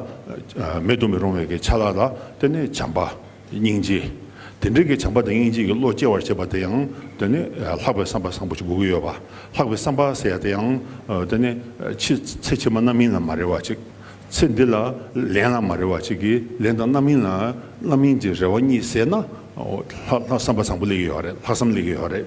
ཨ་མེ་དུ་མི་རུང་བའི་གི་ཆ་ལག་ལ། དེ་ནས་བྱམས་པ། སྙིང་རྗེ། དེ་འདྲའི་གི་བྱམས་པ་དང་སྙིང་རྗེ་གི་བློ་སྐྱེ་བར་བྱེད་པ་དེ་ཡང་། དེ་ནས་ལྷག་པའི་བསམ་པ་བཟང་པོ་ཞིག་དགོས་ཀྱི་ཡོད་པ། ལྷག་པའི་བསམ་པ་ཟེར་ཡ་དེ་ཡང་། ཨ་དེ་ནས་ཕྱི་ཚེ་ཕྱི་མ་རྣམ་སྨིན་ལ་མ་རེ་བ་ཅིག་ཚེ་འདི་ལ་ལན་ལ་མ་རེ་བ་ཅིག་གི་ལན་དང་རྣམ་སྨིན་ལ། རྣམ་སྨིན་གྱི་རེ་བ་གཉིས་ཟད་ན། ལྷག་ལྷག་བསམ་པ་བཟང་པོ་སླེབས་ཀྱི་ཡོད་རེད། ལྷག་བསམ་སླེབས་ཀྱི་ཡོད་རེད།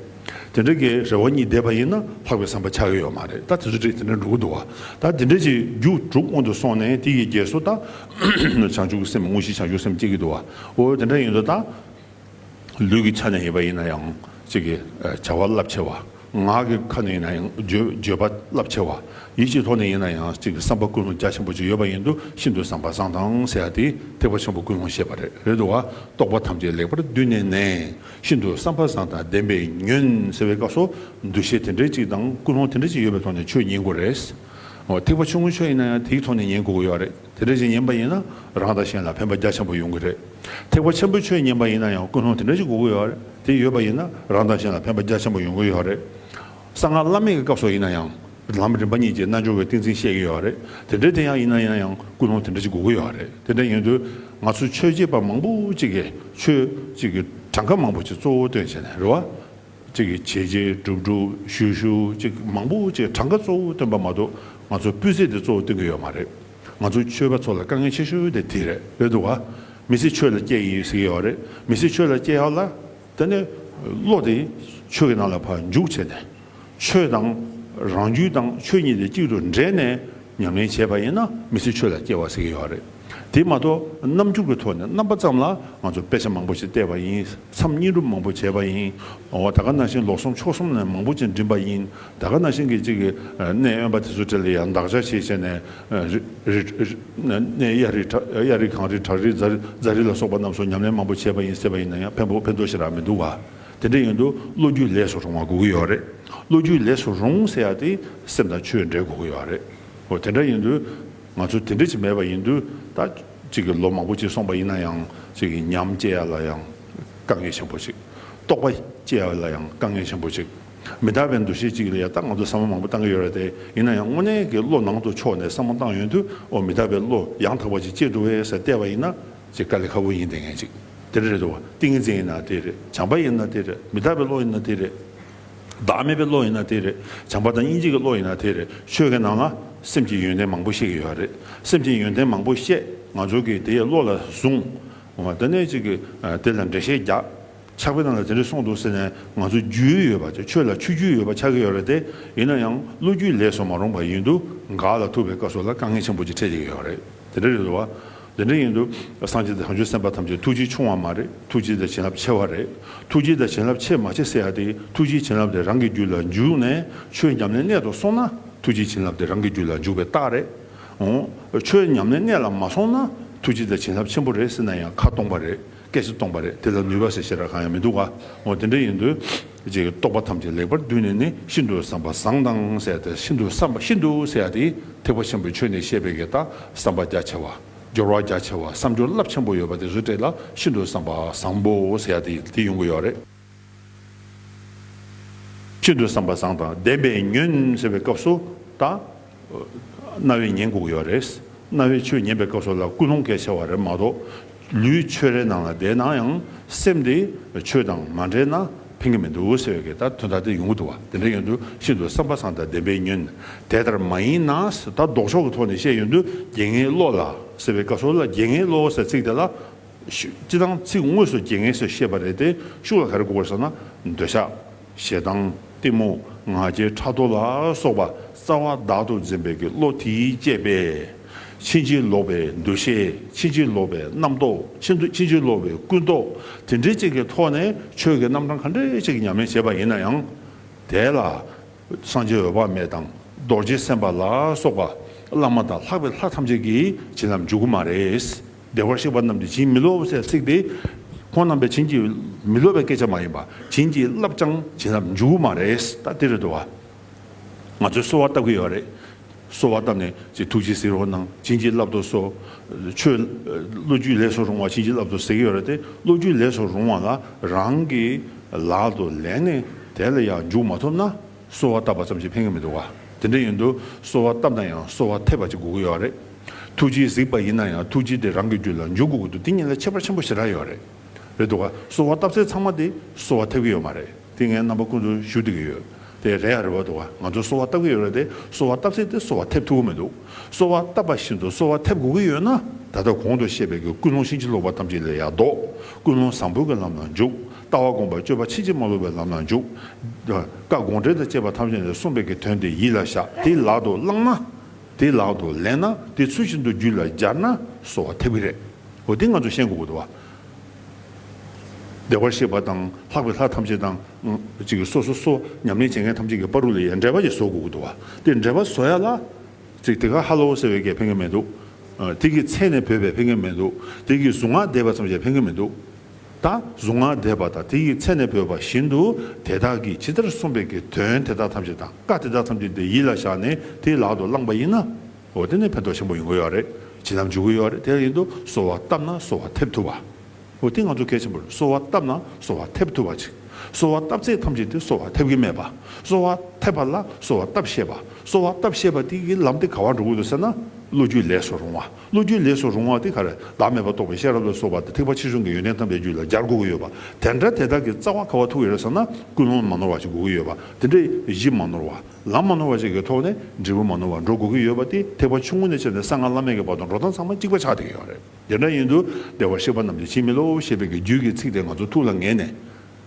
དེ་འདྲ་གི་རེ་བ་གཉིས་འདས་པ་ཡིན་ན་ལྷག་པའི་བསམ་པ་ཆགས་ཀྱི་ཡོད་མ་རེད། ད་དེ་ཚོ་འདྲ་དེ་འདྲ་འགྲོ་གི་འདུག་བ། ད་དེ་འདྲ་ཅིག་རྒྱུ་དྲུག་སྔོན་དུ་སོང་ནས། དེ་ཡི་རྗེས་སུ་ད་བྱང་ཆུབ་ཀྱི་སེམས། དངོས་གཞི་བྱང་ཆུབ་སེམས་སྐྱེ་གི་འདུག་བ། འོ་དེ་འདྲ་ཡིན་དུས་ད། ལུས་ཀྱི་ཆ་ནས་ཡིན་པ་ཡིན་ན་ཡང་གཅིག་གི་བྱ་བ་རླབས་ཆེ་བ། ངག་གི་ཁ་ནས་ཡིན་ན་ཡང་བརྗོད་བརྗོད་པ་རླབས་ཆེ་བ། ཡིད་ཀྱི་ཐོག་ནས་ཡིན་ན་ཡང་གཅིག་གི་བསམ་པ་ཀུན་སློང་རྒྱ་ཆེན་པོ་ཅིག་ཡོད་པ་ཡིན་དུས། ཤིན་ཏུ་བསམ་པ་བཟང་དང་ཟེར་ཡ་དེ་ཐེག་པ་ཆེན་པོ་ཀུན་སློང་བཤད་པ་རེད། རེད་འདུག་བ། རྟོག་པ་ཐམས་ཅད་ལེགས་པར་བསྡུས་ནས་ནི། ཤིན་ཏུ་བསམ་པ་བཟང་དང་ལྡན་པས་ཉོན་ཟེར་བའི་སྐབས་སུ། འདུ་ཤེས་དེ་འདྲའི་ཅིག་དང་ཀུན་སློང་དེ་འདྲའི་ཅིག་ཡོད་པའི་ཐོག་ནས་ཆོས་ཉན་དགོས་རེད། འོ་ཐེག་པ་ཆུང་ངུའི་ཆོས་ཡིན་ན་ཡང་དེའི་ཐོག་ནས་ཉན་དགོས་ཀྱི་ཡོད་རེད། དེ་འདྲ་ཞིག་ཉན་པ་ཡིན་ན་རང་དང་གཞན་ལ་ཕན་པ་རྒྱ་ཆེན་པོ་ཡོང་གི་རེད། ཐེག་པ་ཆེན་པོའི་ཆོས་ཉན་པ་ཡིན་ན་ཡང་ཀུན་སློང་དེ་འདྲ་ཞིག་དགོས་ཀྱི་ཡོད་རེད། དེ་ཡོད་པ་ཡིན་ན་རང་དང་གཞན་ལ་ཕན་པ་རྒྱ་ཆེན་པོ་ཡོང་གི་ཡོད་རེད། གསང་སྔགས་བླ་མེད་ཀྱི་སྐབས་སུ་ཡིན་ན་ཡང་། ལམ་རིམ་པ་གཉིས་ཀྱི་རྣལ་འབྱོར་པའི་ཏིང་འཛིན་བཤད་ཀྱི་ཡོད་རེད། དེ་འདྲའི་དེ་ཡང་ཡིན་ན་ཡིན་ན་ཡང་ཀུན་སློང་དེ་འདྲ་ཞིག་དགོས་ཀྱི་ཡོད་རེད། དེ་འདྲ་ཡིན་དུས་ང་ཚོ་ཆོས་བྱེད་པ་མང་པོ་ཅིག་གིས་ཆོས་ཅིག་གི་གྲངས་ཀ་མང་པོ་ཅིག་གཙོ་བོ་བཏོན་བྱས་ནས་རེད་བ། གཅིག་གིས་བྱས་བྱས་སྒྲུབ་སྒྲུབ་ཞུས་ཞུས་ཅིག་མང་པོ་ཅིག་གྲངས་ཀ་གཙོ་བོ་སྟོན་པ་མ་གཏོགས། ང་ཚོ་སྤུས་ཚད་དེ་གཙོ་བོ་སྟོན་གྱི་ཡོད་མ་རེད། ང་ཚོ་ཆོས་པ་ཚོ་ལ་དཀའ་ངལ་ཆེ་ཤོས་དེ་དེ་རེད། རེད་འདུག་བ། མི་ཚེ་ཆོས་ལ་སྐྱེལ་ཡིན་ཟེར་གྱི་ཡོད་རེད། མི་ཚེ་ཆོས་ལ་སྐྱེལ་ཡག་ལ། དེ་ནས་བློ་དེ་ཆོས་ཀྱི་ནང་ལ་ཕར་འཇུག་བྱས་ནས། ཆོས་དང་རང་རྒྱུད་དང་ཆོས་གཉིས་དེ་གཅིག་ཏུ་འདྲེས་ནས། ཉམས་ལེན་བྱས་པ་ཡིན་ན་མི་ཚེ་ཆོས་ལ་སྐྱེལ་བ་ཟེར་གྱི་ཡོད་རེད། དེ་མ་གཏོགས་རྣམ་འགྱུར་གྱི་ཐོག་ནས་རྣམ་པ་ཙམ་ལ་ང་ཚོ་དཔེ་ཆ་མང་པོ་ཞིག་བལྟས་པ་ཡིན། མཚམས་བསྙེན་སྒྲུབ་མང་པོ་བྱས་པ་ཡིན། འོ་ད་ག་ནང་བཞིན་ལོ་གསུམ་ཕྱོགས་གསུམ་ནས་མང་པོ་ཅིག་འགྲིམས་པ་ཡིན། ད་ག་ནང་བཞིན་གྱི་གཅིག་གི་གནས་དབེན་པ་དེ་ཚོ་གྲས་ལ་ཡང་འདག་སྦྱར་བྱས་བྱས་ནས། རི་རི་གནས་གཡའ་རི་བྲག་གཡའ་རི་གངས་རི་བྲག་རི་རྫ་རྫ་རི་ལ་སོགས་པ་རྣམས་སུ་ཉམས་ལེན་མང་པོ་བྱས་པ་ཡིན་ཟེར་བ་ཡིན་ན་ཡང་ཕན་པོ་ཕན་ཐོགས་ཞེ་དྲག་མི་འདུག་བ། དེ་འདྲ་ཡིན་དུས་བློ་རྒྱུད་ལས་སུ་རུང་བ་དགོས་ཀྱི་ཡོད་རེད། བློ་རྒྱུད་ལས་སུ་རུང་ཟེར་ཡ་དེ་སེམས་དང་ཆོས་འདྲེས་དགོས་ཀྱི་ཡོད་རེད། འོ་དེ་འདྲ་ཡིན་དུས། ང་ཚོ་དེ་འདྲ་ཅིག་མེད་པ་ཡིན་དུས། ད་གཅིག་གི་ལོ་མང་པོ་ཅིག་སོང་པ་ཡིན་ན་ཡང་། གཅིག་གི་ཉམས་སྐྱེ་ཡ་ལ་ཡང་དཀའ་ངལ་ཆེན་པོ་ཅིག་རྟོགས་པ་སྐྱེ་ཡ་ལ་ཡང་དཀའ་ངལ་ཆེན་པོ་ཅིག་མི་རྟག་པའི་འདུ་ཤེས་ཅིག་ལ་ཡ། ད་ང་ཚོ་བསམ་བློ་མང་པོ་བཏང་གི་ཡོད་རེད་དེ། ཡིན་ན་ཡང་དངོས་གནས་ཀྱི་བློ་ནང་དུ་ཕྱོགས་ནས་བསམ་བློ་བཏང་ཡོང་དུས། འོ་མི་རྟག་པའི་བློ་ཡང་དག་པ་ཅིག་སྐྱེ་འགྲོ་བས་ཟེར་བལྟས་པ་ཡིན་ན། ཅིག་དཀའ་ལས་ཁག་པོ་ཡིན་བསྡད་མཁན་ཅིག་དེ་འདྲ་རེད་འདུག་བ། ཏིང་ངེ་འཛིན་ཡིན་ན་དེ་རེད། བྱམས་པ་ཡིན་ན་དེ་རེད། མི་རྟག་པའི་བློ་ཡིན་ན་དེ་རེད། བདག་མེད་པའི་བློ་ཡིན་ན་དེ་རེད། བྱམས་པ་དང་སྙིང་རྗེ་གི་བློ་ཡིན་ན་དེ་རེད། ཆོས་ཀྱི་ནང་ལ་སེམས་ཀྱི་ཡོན་ཏན་མང་པོ་བཤད་ཀྱི་ཡོད་རེད། སེམས་ཀྱི་ཡོན་ཏན་མང་པོ་བཤད། ང་ཚོ་གིས་དེའི་བློ་ལ་བཟུང་། འོ་དེ་ནས་ཅིག་གིས་དེ་ལ་འགྲེལ་བཤད་རྒྱག། ཕྱག་དཔེ་ནང་ལ་དེ་འདྲ་གསུངས་འདུག་ཟེར་ནས་ང་ཚོ་རྒྱུས་ཡོད་པ་ཆོས་ལ་ཆོས་རྒྱུས་ཡོད་པ་ཆགས་ཀྱི་ཡོད་རེད་དེ། ཡིན་ན་ཡང་བློ་རྒྱུས་ལས་སུ་མ་རུང་བ་ཡིན་དུས་འགག་ལ་ཐུག་པའི་སྐབས་སུ་ལ་དཀའ་ངལ་ཆེན་པོ་ཅིག་འཕྲད་ཀྱི་ཡོད་རེད། དེ་འདྲ་རེད་འདུག་བ། དེ་འདྲ་ཡིན་དུས་སངས་རྒྱས་དང་བྱང་ཆུབ་སེམས་དཔའ་ཐམས་ཅད་ཐུགས་རྗེ་ཆུང་བ་མ་རེད། ཐུགས་རྗེ་དང་བྱིན་རླབས་ཆེ་བ་རེད། ཐུགས་རྗེ་དང་བྱིན་རླབས་ཆེ་མ་ཆེ་ཟེར་ཡ་དེ་ཐུགས་རྗེ་བྱིན་རླབས་དེ་རང་གི་རྒྱུད་ལ་འཇུག་ནས་ཆོས་ཉམས་ལེན་གནད་དུ་སོང་ན་ཐུགས་རྗེ་བྱིན་རླབས་དེ་རང་གི་རྒྱུད་ལ་འཇུག་པའི་རྟགས་རེད། འོ། ཆོས་ཉམས་ལེན་གནད་ལ་མ་སོང་ན་ཐུགས་རྗེ་དང་བྱིན་རླབས་ཆེན་པོ་རེད་ཟེར་ན་ཡང་ཁ་སྟོང་པ་རེད། སྐད་ཆ་སྟོང་པ་རེད། དེ་ལ་ནུས་པ་ཟེར་ཞེ་དྲག་གང་ཡང་མི་འདུག་ག་འོ་དེ་འདྲ་ཡིན་དུས། ཅིག་རྟོག་པ་ཐམས་ཅད་ལེགས་པར་བསྡུས་ནས་ནི་ཤིན་ཏུ་བསམ་པ་བཟང་དང་ཟེར་ཏེ་ཤིན་ཏུ་བསམ་པ་ཤིན་ཏུ་ཟེར་ཡ་དེ་ཐེག་པ་ཆེན་པོའི་ཆོས་ནས་བཤད་པའི་གི་ད་བསམ་པ་རྒྱ་ཆེ་བ། སྦྱོར་བ་རྒྱ་ཆེ་བ། བསམ་སྦྱོར་རླབས་ཆེན་པོ་ཡོད་པ་དེ་ཚོའི་གྲས་ལ་ཤིན་ཏུ་བསམ་པ་བཟང་པོ་ཟེར་ཡ་དེ་དེ་ཡོང་གི་ཡོད་རེད། ཤིན་ཏུ་བསམ་པ་བཟང་དང་ལྡན་པས་ཉོན་ཟེར་བའི་སྐབས་སུ་ད། རྣ་བས་ཉན་དགོས་ཀྱི་ཡོད་རེད། རྣ་བས་ཆོས་ཉན་པའི་སྐབས་སུ་ལ་ཀུན་སློང་གལ་ཆེ་བ་རེད་མ་གཏོགས། ལུས་ཆོས་རའི་ནང་ལ་བསྡད་ན་ཡང་སེམས་དེ་ཆོས་དང་མ་འདྲེས་ན་ཕན་གྱི་མི་འདུག་ཟེར་བའི་གི་ད་དོན་དག་དེ་ཡོང་གི་འདུག་བ། དེ་འདྲ་ཡིན་དུས་ཤིན་ཏུ་བསམ་པ་བཟང་དང་ལྡན་པས་ཉོན། དེ་ལྟར་མ་ཡིན་ན་ཟེར་ད་ལྡོག་ཕྱོགས་ཀྱི་ཐོག་ནས་བཤད་ཡོང་དུས་རྒྱལ་ངན་བློ་ལ་ཟེར་བའི་སྐབས་སུ་ལ་རྒྱལ་ངན་བློ་ཟེར་ཚིག་དེ་ལ། ཤུ་སྤྱི་དང་ཚིག་དངོས་སུ་རྒྱལ་ངན་ཟེར་བཤད་པ་རེད་དེ་ཤུགས་ལ་ག་རེ་དགོས་པར་ཟེར་ན་འདོད་ཆགས། ཞེ་སྡང་གཏི་མུག་ང་རྒྱལ་ཕྲག་དོག་ལ་སོགས་པ་རྩ་བ་བདག་ཏུ་འཛིན་པའི་གི་བློ་དེས་བསྐྱེད་པས། ཕྱིན་ཅི་ལོག་པའི་འདུ་ཤེས་ཕྱིན་ཅི་ལོག་པའི་རྣམ་རྟོག་ཕྱིན་དུ་ཕྱིན་ཅི་ལོག་པའི་ཀུན་རྟོག་དེ་འདྲའི་ཅིག་གི་ཐོག་ནས་ཆོས་ཀྱི་རྣམ་གྲངས་ག་འདྲའི་ཅིག་ཉམས་ལེན་བྱས་པ་ཡིན་ན་ཡང་། དེ་ལ། སངས་རྒྱས་འོད་དཔག་མེད་དང་རྡོ་རྗེ་སེམས་དཔའ་ལ་སོགས་པ་བླ་མ་དང་ལྷག་པའི་ལྷ་ཐམས་ཅད་ཀྱིས་བྱིན་རླབས་འཇུག་གི་མ་རེད། བདེ་བར་གཤེགས་པ་རྣམས་ཀྱིས་བྱིན་མི་རློབ་ཟེར་ཚིག་དེ། ཁོང་རྣམ་པས་བྱིན་གྱིས་མི་རློབ་པའི་སྐད་ཆ་མ་ཡིན་པ་བྱིན་གྱིས་བརླབས་ཀྱང་བྱིན་རླབས་འཇུག་གི་མ་རེད། ད་དེ་རེད་འདུག་བ། ང་ཚོས་གསོལ་བ་བཏབ་ཀྱི་ཡོད་རེད། གསོལ་བ་བཏབ་ནས་ཅིག་ཐུགས་རྗེས་གཟིགས་རོགས་གནང་བྱིན་གྱིས་བརླབ་ཏུ་གསོལ། ཆོས། བློ་རྒྱུད་ལས་སུ་རུང་བ་བྱིན་གྱིས་བརླབ་ཏུ་གཟིགས་ཀྱི་ཡོད་རེད་དེ་བློ་རྒྱུད་ལས་སུ་རུང་བ་ལ་རང་གི་ལག་ཏུ་ལེན་ནས་དེ་ལ་ཡང་འཇུག་མ་ཐུབ་ན། གསོལ་བ་བཏབ་པ་ཙམ་གྱིས་ཕན་གྱི་མི་འདུག་བ། དེ་འདྲ་ཡིན་དུས་གསོལ་བ་བཏབ་ན་ཡང་གསོལ་བ་ཐེབས་པ་ཅིག་དགོས་ཀྱི་ཡོད་རེད། ཐུགས་རྗེས་གཟིགས་པ་ཡིན་ན་ཡང་ཐུགས་རྗེ་དེ་རང་གི་རྒྱུད་ལ་འཇུག་དགོས་ཀྱི་འདུག་དེ་གཉིས་ལ་ཁྱད་པར་ཆེན་པོ་ཞེ་དྲག་ཡོད་རེད། རེད་འདུག་བ། གསོལ་བ་བཏབ་ཚད་ཚང་མ་དེ་གསོལ་བ་ཐེབས་ཀྱི་ཡོད་མ་རེད། དེ་ངས་རྣམ་པ་ཀུན་ཏུ་ཞུ་བསྡད་ཀྱི་ཡོད། དེ་རེད་ཡ་རེད་བ་འདུག་བ། ང་ཚོ་གསོལ་བ་བཏབ་ཀྱི་ཡོད་རེད་དེ་གསོལ་བ་བཏབ་ཚད་དེ་གསོལ་བ་ཐེབས་ཐུབ་ཀྱི་མི་འདུག་གསོལ་བ་བཏབ་པ་བཞིན་དུ་གསོལ་བ་ཐེབས་དགོས་ཀྱི་ཡོད་ན་ད་ལྟ་གོང་དུ་བཤད་པའི་གི་ཀུན་སློང་ཕྱིན་ཅི་ལོག་པ་ཐམས་ཅད་ལས་ཡར་ལྡོག་ཀུན་སློང་བཟང་པོའི་གི་ལམ་ལ་འཇུག་ལྟ་བ་སྒོམ་པ་སྤྱོད་པ་ཕྱིན་ཅི་མ་ལོག་པའི་ལམ་ལ་འཇུག་བཀའ་དགོངས་འགྲེལ་དང་བཅས་པ་ཐམས་ཅད་ནས་གསུངས་པའི་གི་དོན་དེ་ཡིད་ལ་བཞག་དེ་ལག་ཏུ་བླངས་ན། དེ་ལག་ཏུ་ལེན་ན་དེ་ཚུལ་བཞིན་དུ་རྒྱུད་ལ་སྦྱར་ན་གསོལ་བ་ཐེབས་ཀྱི་རེད། འོ་དེ་ང་ཚོ་ཤེས་དགོས་ཀྱི་འདུག་བ། བདེ་བར་གཤེགས་པ་དང་ལྷག་པའི་ལྷ་ཐམས་ཅད་དང་། ཅིག་སོ་སོ་སོ་ཉམས་ལེན་བྱེད་མཁན་ཐམས་ཅད་ཀྱི་བར་དུ་ལ་ཡང་འབྲེལ་བ་ཞིག་བཟོ་དགོས་ཀྱི་འདུག་བ། དེ་འབྲེལ་བ་བཟོ་ཡ་ལ། ཅིག་དེ་ག་ཧ་ལོ་ཟེར་བའི་གས་ཕན་གྱི་མི་འདུག་དེ་གི་མཚན་ནས་བོས་པས་ཕན་གྱི་མི་འདུག་དེ་གི་གཟུངས་སྔགས་བཟླས་པ་ཙམ་གྱིས་ཕན་གྱི་མི་འདུག་ད་གཟུངས་སྔགས་བཟླས་པ་དང་དེ་ཡི་མཚན་ནས་བོས་པ་བཞིན་དུ་དེ་དག་གིས་ཇི་ལྟར་གསུངས་པའི་གི་དོན་དེ་དག་ཐམས་ཅད་དང་བཀའ་དེ་དག་ཐམས་ཅད་དེ་ཡིད་ལ་བཞག་ནས་དེ་ལག་ཏུ་བླངས་པ་ཡིན་ན། འོ་དེ་ནས་ཕན་ཐོགས་ཆེན་པོ་ཡོང་གི་ཡོད་རེད། བྱིན་རླབས་འཇུག་གི་ཡོད་རེད། དེ་ཡིན་དུས་གསོལ་བ་བཏབ་ན་གསོལ་བ་ཐེབས་ཐུབ་པ། འོ་དེ་ང་ཚོ་གལ་ཆེན་པོ་རེད། གསོལ་བ་བཏབ་ན་གསོལ་བ་ཐེབས་ཐུབ་པ་ཅིག་གསོལ་བ་བཏབ་ཚད་ཐམས་ཅད་དེ་གསོལ་བ་ཐེབས་ཀྱི་མེད་པ། གསོལ་བ་ཐེབས་པ་ལ་གསོལ་བ་བཏབ་ཤེས་པ། གསོལ་བ་བཏབ་ཤེས་པ་དེ་གི་ལམ་དེ་ག་བར་འགྲོ་གི་འདུག་ཟེར་ན། བློ་རྒྱུད་ལས་སུ་རུང་བ། བློ་རྒྱུད་ལས་སུ་རུང་བ་དེ་ག་རེ་བདག་མེད་པ་རྟོགས་པའི་ཤེས་རབ་ལ་སོགས་པ་དང་ཐེག་པ་ཆེ་ཆུང་གི་ཡོན་ཏན་ཐམས་ཅད་རྒྱུད་ལ་སྦྱར་དགོས་ཀྱི་ཡོད་པ། དེ་འདྲ་དེ་དག་གི་རྩ་བ་ག་བ་ཐུག་ཡོད་རེད་ཟེར་ན་ཀུན་སློང་མ་ནོར་བ་ཞིག་དགོས་ཀྱི་ཡོད་པ། དེ་འདྲའི་གཞི་མ་ནོར་བ། ལམ་མ་ནོར་བ་ཞིག་གི་ཐོག་ནས་འབྲས་བུ་མ་ནོར་བ་འགྲོ་དགོས་ཀྱི་ཡོད་པ་དེ་ཐེག་པ་ཆུང་ངུ་ནས་བྱས་ནས་གསང་སྔགས་བླ་མེད་ཀྱི་བར་དུ་འགྲོ་སྟངས་ཚང་མ་གཅིག་པ་ཆགས་བསྡད་ཀྱི་ཡོད་རེད། དེ་འདྲ་ཡིན་དུས་བདེ་བར་གཤེགས་པ་རྣམས་ཀྱིས་བྱིན་མི་རློབ་ཞེས་པའི་གི་རྒྱུད་ཀྱི་ཚིག་དེ་ང་ཚོ་ཐུགས་ལ་ངེས་ནས།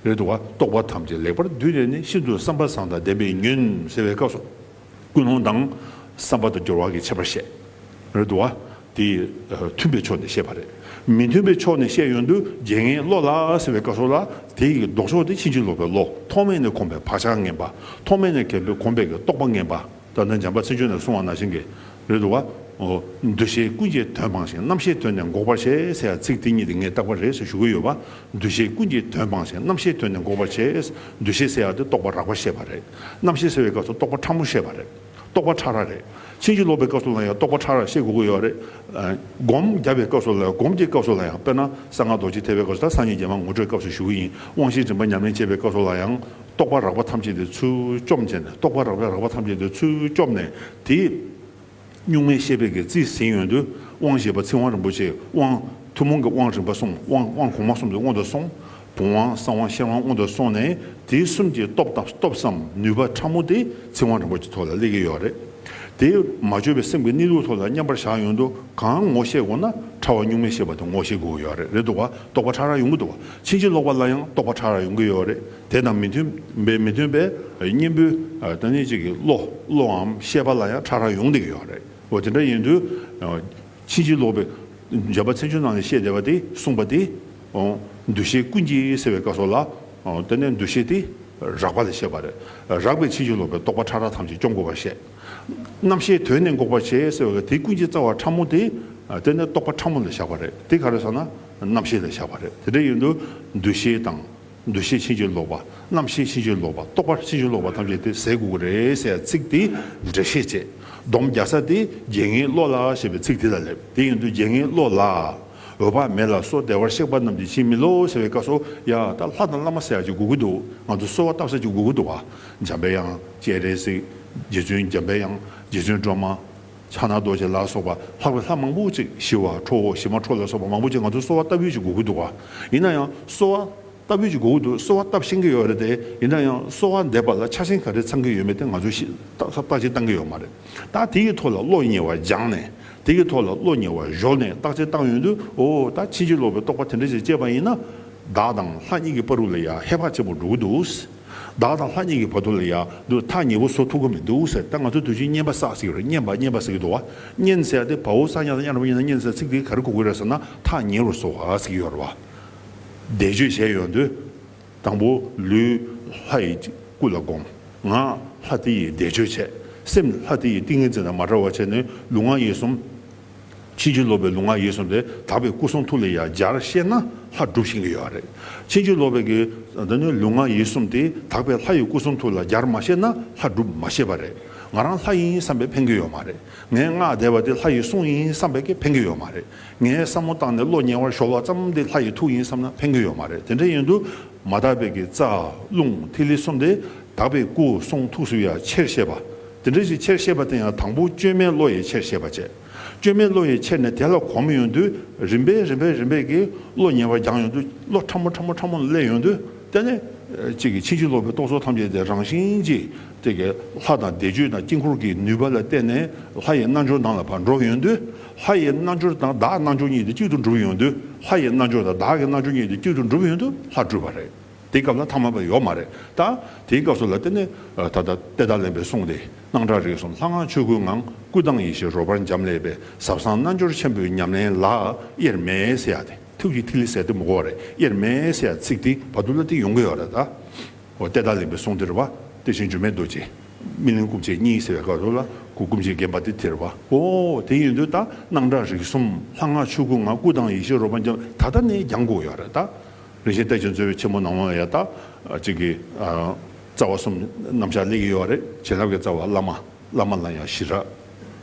རེད་འདུག་བ། རྟོག་པ་ཐམས་ཅད་ལེགས་པར་བསྡུས་ནས་ནི་ཤིན་ཏུ་བསམ་པ་བཟང་དང་ལྡན་པས་ཉོན་ཟེར་བའི་སྐབས་སུ། ཀུན་སློང་དང་བསམ་པ་དང་སྦྱོར་བ་གི་ཁྱད་པར་བཤད། རེད་འདུག་བ། དེ་མཐུན་པའི་ཕྱོགས་ནས་བཤད་པ་རེད། མི་མཐུན་པའི་ཕྱོགས་ནས་བཤད་ཡོང་དུས་རྒྱལ་ངན་བློ་ལ་ཟེར་བའི་སྐབས་སུ་ལ་དེ་ཡི་ལྡོག་ཕྱོགས་དེ་ཕྱིན་ཅི་ལོག་པའི་བློ། ཐོག་མེད་ནས་གོམས་པའི་བག་ཆགས་ངན་པ། ཐོག་མེད་ནས་གོམས་པའི་གོམས་པའི་གི་རྟོག་པ་ངན་པ། ད་ལྟ་འཇམ་དཔལ་མཚན་བརྗོད་ནང་གསུངས་པ་ནང་བཞིན་གྱི། རེད་འདུག་བ། འོ། འདུ་ཤེས་ཀུན་གྱི་དོན་སྤངས་ཤིང་རྣམ་ཤེས་དོན་ནི་འགོག་པར་བྱེད་ཟེར་ཡ་ཚིག་དེ་གཉིས་དེ་ངས་བཏགས་པ་རེད་ཟེར་ཞུ་གི་ཡོད་པ། འདུ་ཤེས་ཀུན་གྱི་དོན་སྤངས་ཤིང་རྣམ་ཤེས་དོན་ནི་འགོག་པར་བྱེད། འདུ་ཤེས་ཟེར་ཡ་དེ་རྟོག་པ་རགས་པ་བཤད་པ་རེད། རྣམ་ཤེས་ཟེར་བའི་སྐབས་སུ་རྟོག་པ་ཕྲ་མོ་བཤད་པ་རེད། རྟོག་པ་ཕྲ་རགས་རེད། ཕྱིན་ཅི་ལོག་པའི་སྐབས་སུ་ལ་ཡང་རྟོག་པ་ཕྲ་རགས་བཤད་དགོས་ཀྱི་ཡོད་རེད། ཨ། སྒོམ་བརྒྱབ་པའི་སྐབས་སུ་ལ་ཡང་སྒོམ་གྱི་སྐབས་སུ་ལ་ཡང་དཔེར་ན་གསང་སྔགས་རྡོ་རྗེ་ཐེག་པའི་སྐབས་སུ་ད་སངས་རྒྱས་ཀྱི་མ་ངོ་སྤྲོད་སྐབས་སུ་ཞུ་གི་ཡིན། དབང་ཤེས་རིམ་པ་ཉམས་ལེན་བྱེད་པའི་སྐབས་སུ་ལ་ཡང་རྟོག་པ་རགས་པ་ཐམས་ཅད་དེ་ཚུར་བཅོམ་བྱས་ནས་རྟོག་པ་རགས་པའི་རགས་པ་ཐམས་ཅད་དེ་ཚུར་བཅོམ་ནས་དེ། གཉུག་མའི་ཤེས་པའི་གི་རྩིས་ཟིན་ཡོང་དུས་དབང་བཞི་པ་ཚིག་དབང་རིན་པོ་ཆེ་དབང་ཐུན་མོང་གི་དབང་རིམ་པ་གསུམ། དབང་དབང་གོང་མ་གསུམ་དེ་དབང་དུ་སོང་། བུམ་དབང་གསང་དབང་ཤེར་དབང་དབང་དུ་སོང་ནས་དེ་གསུམ་གྱི་སྟོབས་དང་སྟོབས་སམ་ནུས་པ་ཕྲ་མོ་དེ་ཚིག་དབང་རིན་པོ་ཆེ་ཐོག་ལ་སླེབས་ཀྱི་ཡོད་རེད། དེ་མ་བཅོས་པའི་སེམས་ཀྱི་གནས་ལུགས་ཐོག་ལ་མཉམ་པར་བཞག་ཡོང་དུས་གང་ངོ་ཤེས་དགོས་ན་ཕྲ་བ་གཉུག་མའི་ཤེས་པ་དེ་ངོ་ཤེས་དགོས་ཡོད་རེད། རེད་འདུག་བ། རྟོགས་པ་ཕྲ་རགས་ཡོང་གི་འདུག་བ། ཕྱིན་ཅི་ལོག་པ་ལ་ཡང་རྟོགས་པ་ཕྲ་རགས་ཡོང་གི་ཡོད་རེད། དེ་དང་མི་མཐུན་པའི་མི་མཐུན་པའི་གཉེན་པོའི་ད་ནི་གཅིག་གི་བློ་བློའམ་ཤེས་པ་ལ་ཡང་ཕྲ་རགས་ཡོང་བསྡད་ཀྱི་ཡོད་རེད། འོ་དེ་འདྲ་ཡིན་དུས། ཕྱིན་ཅི་ལོག་པའི་འཇམ་དཔལ་མཚན་བརྗོད་ནང་ནས་བཤད་བསྡད་པ་དེ་གསུངས་པ་དེ། འོ། འདུ་ཤེས་ཀུན་གྱི་ཟེར་བའི་སྐབས་སུ་ལ། འོ་དེ་ནས་འདུ་ཤེས་དེ་རགས་པ་ལ་བཤད་པ་རེད། རགས་པས་ཕྱིན་ཅི་ལོག་པའི་རྟོག་པ་ཕྲ་རགས་ཐམས་ཅད་བཅོམ་དགོས་པར་བཤད། རྣམ་ཤེས་དོན་ནི་འགོག་པར་བྱེད་ཟེར་བའི་དེ་ཀུན་གྱི་རྩ་བ་ཕྲ་མོ་དེ། དེ་ནས་རྟོག་པ་ཕྲ་མོ་ལ་བཞག་པ་རེད། དེ་ག་རེ་ཟེར་ན་རྣམ་ཤེས་ལ་བཞག་པ་རེད། དེ་འདྲ་ཡིན་དུས་འདུ་ཤེས་དང་། འདུ་ཤེས་ཕྱིན་ཅི་ལོག་པ། རྣམ་ཤེས་ཕྱིན་ཅི་ལོག་པ། རྟོག་པ་ཕྱིན་ཅི་ལོག་པ་ཐམས་ཅད་དེ་ཟད་དགོས་ཀྱི་རེད་ཟེར་ཚིག་དེ་འགྲེལ་བཤད་བྱས། སྡོམ་རྒྱག་ས་དེ་རྒྱལ་ངེས་བློ་ལ་ཞེས་པའི་ཚིག་དེ་ལ་སླེབས། དེ་ཡིན་དུས་རྒྱལ་ངེས་བློ་ལ། འོད་དཔག་མེད་ལ་སོགས་བདེ་བར་གཤེགས་པ་རྣམས་ཀྱིས་ཕྱིར་མི་སློབ་ཟེར་བའི་སྐབས་སུ་ཡ་ད་ལྷ་དང་བླ་མ་ཟེར་ཡ་ཅིག་དགོས་ཀྱི་འདུག་ང་ཚོ་གསོལ་བ་བཏབ་ས་ཅིག་དགོས་ཀྱི་འདུག་བ། འཇམ་པའི་དབྱངས་སྤྱན་རས་གཟིགས། རྗེ་བཙུན་འཇམ་པའི་དབྱངས། རྗེ་བཙུན་སྒྲོལ་མ། ཕྱག་ན་རྡོ་རྗེ་ལ་སོགས་པ་ལྷག་པའི་ལྷ་མང་པོ་ཅིག་ཞི་བ་ཁྲོ་བོ་ཞི་མ་ཁྲོ་ལ་སོགས་པ་མང་པོ་ཅིག་ང་ཚོ་གསོལ་བ་བཏབ་ཡུལ་ཅིག་དགོས་ཀྱི་འདུག་བ། ཡིན་ན་ཡང་གསོལ་བ་བཏབ་ཡུལ་ཅིག་དགོས་ཀྱི་འདུག་གསོལ་བ་བཏབ་ཤེས་ཀྱི་ཡོད་རེད་དེ། ཡིན་ན་ཡང་གསོལ་བ་འདེབས་པ་ལ་ཆ་ཤས་ག་རེ་ཚང་གི་ཡོད་མེད་དེ་ང་ཚོས་ཤེས་བརྟག་བརྟག་དཔྱད་བཏང་གི་ཡོད་མ་རེད། ད་དེ་ཡི་ཐོག་ལ་བློ་ཉེ་བར་སྦྱངས་ནས། དེ་གི་ཐོག་ལ་བློ་ཉེ་བར་གཞོལ་ནས་བརྟག་དཔྱད་བཏང་ཡོང་དུས། འོ་ད་ཕྱིན་ཅི་ལོག་པའི་རྟོག་པ་དེ་འདྲ་ཞིག་སྐྱེས་པ་ཡིན་ན། བདག་དང་ལྷ་གཉིས་ཀྱི་བར་དུ་ལ་ཡ་ཧེ་བག་ཆེན་པོ་འགྲོ་གི་འདུག་བདག་དང་ལྷ་གཉིས་ཀྱི་བར་དུ་ལ་ཡ་འདུག་ཐག་ཉེ་པོ་བཟོ་ཐུབ་ཀྱི་མི་འདུག་ཟེར། ད་ང་ཚོ་དུས་རྒྱུན་བསྙེན་པ་བསགས་ཟེར་གྱི་རེད། བསྙེན་པ་བསྙེན་པ་ཟེར་གྱི་འདུག་བ། བསྙེན་ཟེར་ཡ་དེ་བའོ་ས་ཉ་དང་ཉ་ར་བ་ཉི་ན་བསྙེན་ཟེར་ཚིག་དེ་ག་རེ་གོ་གི་རེད་ཟེར་ན་ཐག་ཉེ་རུ་བཟོ་བ་ཟེར་གྱི་ཡོད་རེད་བ། བཟླས་བརྗོད་བྱས་ཡོང་དུས། དང་པོ་ལུས་ལྷ་ཡི་སྐུ་ལ་བསྒོམ། ངག་ལྷ་དེ་ཡི་བཟླས་བརྗོད་བྱས། སེམས་ལྷ་དེ་ཡི་ཏིང་ངེ་འཛིན་དང་མ་བྲལ་བ་བྱས་ནས་ལུས་ངག་ཡིད་གསུམ། ཕྱིན་ཅི་ལོག་པའི་ལུས་ངག་ཡིད་གསུམ་དེ་དག་པའི་སྐུ་གསུང་ཐུགས་ལ་ཡང་སྦྱར་ཤེས་ན་ལྷ་སྒྲུབ་ཤེས་ཀྱི་ཡོད་རེད། ཕྱིན་ཅི་ལོག་པའི་གི་འདི་ནི་ལུས་ངག་ཡིད་གསུམ་དེ་དག་པའི་ལྷ་ཡི་སྐུ་གསུང་ཐུགས་ལ་སྦྱར་མ་ཤེས་ན་ལྷ་སྒྲུབ་མ་ཤེས་པ་རེད། ང་རང་ལྷ་ཡིན་བསམ་པས་ཕན་གྱི་ཡོད་མ་རེད། ངའི་སྔགས་བཟླས་པ་དེ་ལྷ་ཡི་གསུང་ཡིན་བསམ་པས་ཀྱི་ཕན་གྱི་ཡོད་མ་རེད། ངས་བསམ་བློ་བཏང་ནས་བློ་ཉེ་བར་གཞོལ་བ་ཙམ་དེ་ལྷ་ཡི་ཐུགས་ཡིན་བསམ་ན་ཕན་གྱི་ཡོད་མ་རེད། དེ་འདྲ་ཡིན་དུས་མ་དག་པའི་གི་རྩ་རླུང་ཐིག་ལེ་གསུམ་དེ་དག་པའི་སྐུ་གསུང་ཐུགས་སུ་ཡང་ཆེར་བཤད་པ། དེ་འདྲ་ཞིག་ཆེར་བཤད་པ་དེ་ཡང་དང་པོ་བཅོས་མའི་བློ་ཡིས་ཆེར་བཤད་པ་བྱས། བཅོས་མའི་བློ་ཡིས་ཆེར་ནས་དེ་ལ་གོམས་ཡོང་དུས་རིམ་པས་རིམ་པས་རིམ་པས་ཀྱི་བློ་ཉེ་བར་སྦྱངས་ཡོང་དུས་བློ་ཕྲ་མོ་ཕྲ་མོ་ཕྲ་མོ་ལ་སླེབས་ཡོང་དུས་དེ་ནས་གཅིག་གི་ཕྱིན་ཅི་ལོག་པའི་རྟོག་ཚོགས་ཐམས་ཅད་དེ་རང་བཞིན་གྱིས། དེ་གའི་ལྷ་དང་བཟླས་བརྗོད་དང་དཀྱིལ་འཁོར་གྱི་ནུས་པ་ལ་བརྟེན་ནས་ལྷ་ཡི་རྣལ་འབྱོར་ནང་ལ་ཕར་འགྲོ་ཡོང་དུས། ལྷ་ཡི་རྣལ་འབྱོར་དང་བདག་རྣལ་འབྱོར་གཉིས་དེ་གཅིག་ཏུ་འགྲུབ་ཡོང་དུས། ལྷ་ཡི་རྣལ་འབྱོར་དང་བདག་གི་རྣལ་འབྱོར་གཉིས་དེ་གཅིག་ཏུ་འགྲུབ་ཡོང་དུས་ལྷ་གྲུབ་པ་རེད། དེའི་སྐབས་ལ་ཐ་མལ་པ་ཡོད་མ་རེད། ད་དེའི་སྐབས་སུ་ལ་དེ་ནི་ད་ལྟ་ཏེ་ད་ལེན་པའི་གསུང་དེ། སྣང་གྲགས་རིག་གསུམ་ལྷ་སྔགས་ཆོས་སྐུའི་ངང་། སྐུ་དང་ཡེ་ཤེས་རོལ་པར་འབྱམས་ཀླས་པའི། ཟབ་གསང་རྣལ་འབྱོར་ཆེན་པོའི་ཉམས་ལེན་ལ། དབྱེར་མེད་ཟེར་ཡ་དེ། ཐུགས་ཀྱི་ཐིག་ལེ་ཟེར་དེ་མི་གོ་བ་རེད། དབྱེར་མེད་ཟེར་ཡ་ཚིག་དེ་བར་དུ་ལ་དེ་ཡོང་གི་ཡོད་རེད་ད། འོ་ཏེ་ད་ལེན་པའི་གསུང་དེ་རེད་བ། དེ་བཞིན་སྒྱུ་མའི་རྡོ་རྗེ། སྨིན་གླིང་སྐུ་མཆེད་གཉིས་ཟེར་བའི་སྐབས་སུ་ལ་སྐུ་སྐུ་མཆེད་བརྒྱན་པ་དེ་དེ་རེད་བ། འོ་དེ་ཡིན་དུས་ད་སྣང་གྲགས་རིག་གསུམ་ལྷ་སྔགས་ཆོས་སྐུའི་ངང་། སྐུ་དང་ཡེ་ཤེས་རོལ་པར་འབྱམས། ད་ལྟ་ནས་སྦྱང་དགོས་ཡོད་རེད་ད། རིན་ཆེན་གཏེར་ཆེན་མཛོད་པའི་ཆེན་མོ་ནང་ལ་ཡ་ད། གཅིག་གི། རྩ་བ་གསུམ་རྣམ་གཞག་སླེབས་ཀྱི་ཡོད་རེད། བྱིན་རླབས་ཀྱི་རྩ་བ་བླ་མ། བླ་མ་ལ་ཡང་ཞི་རགས།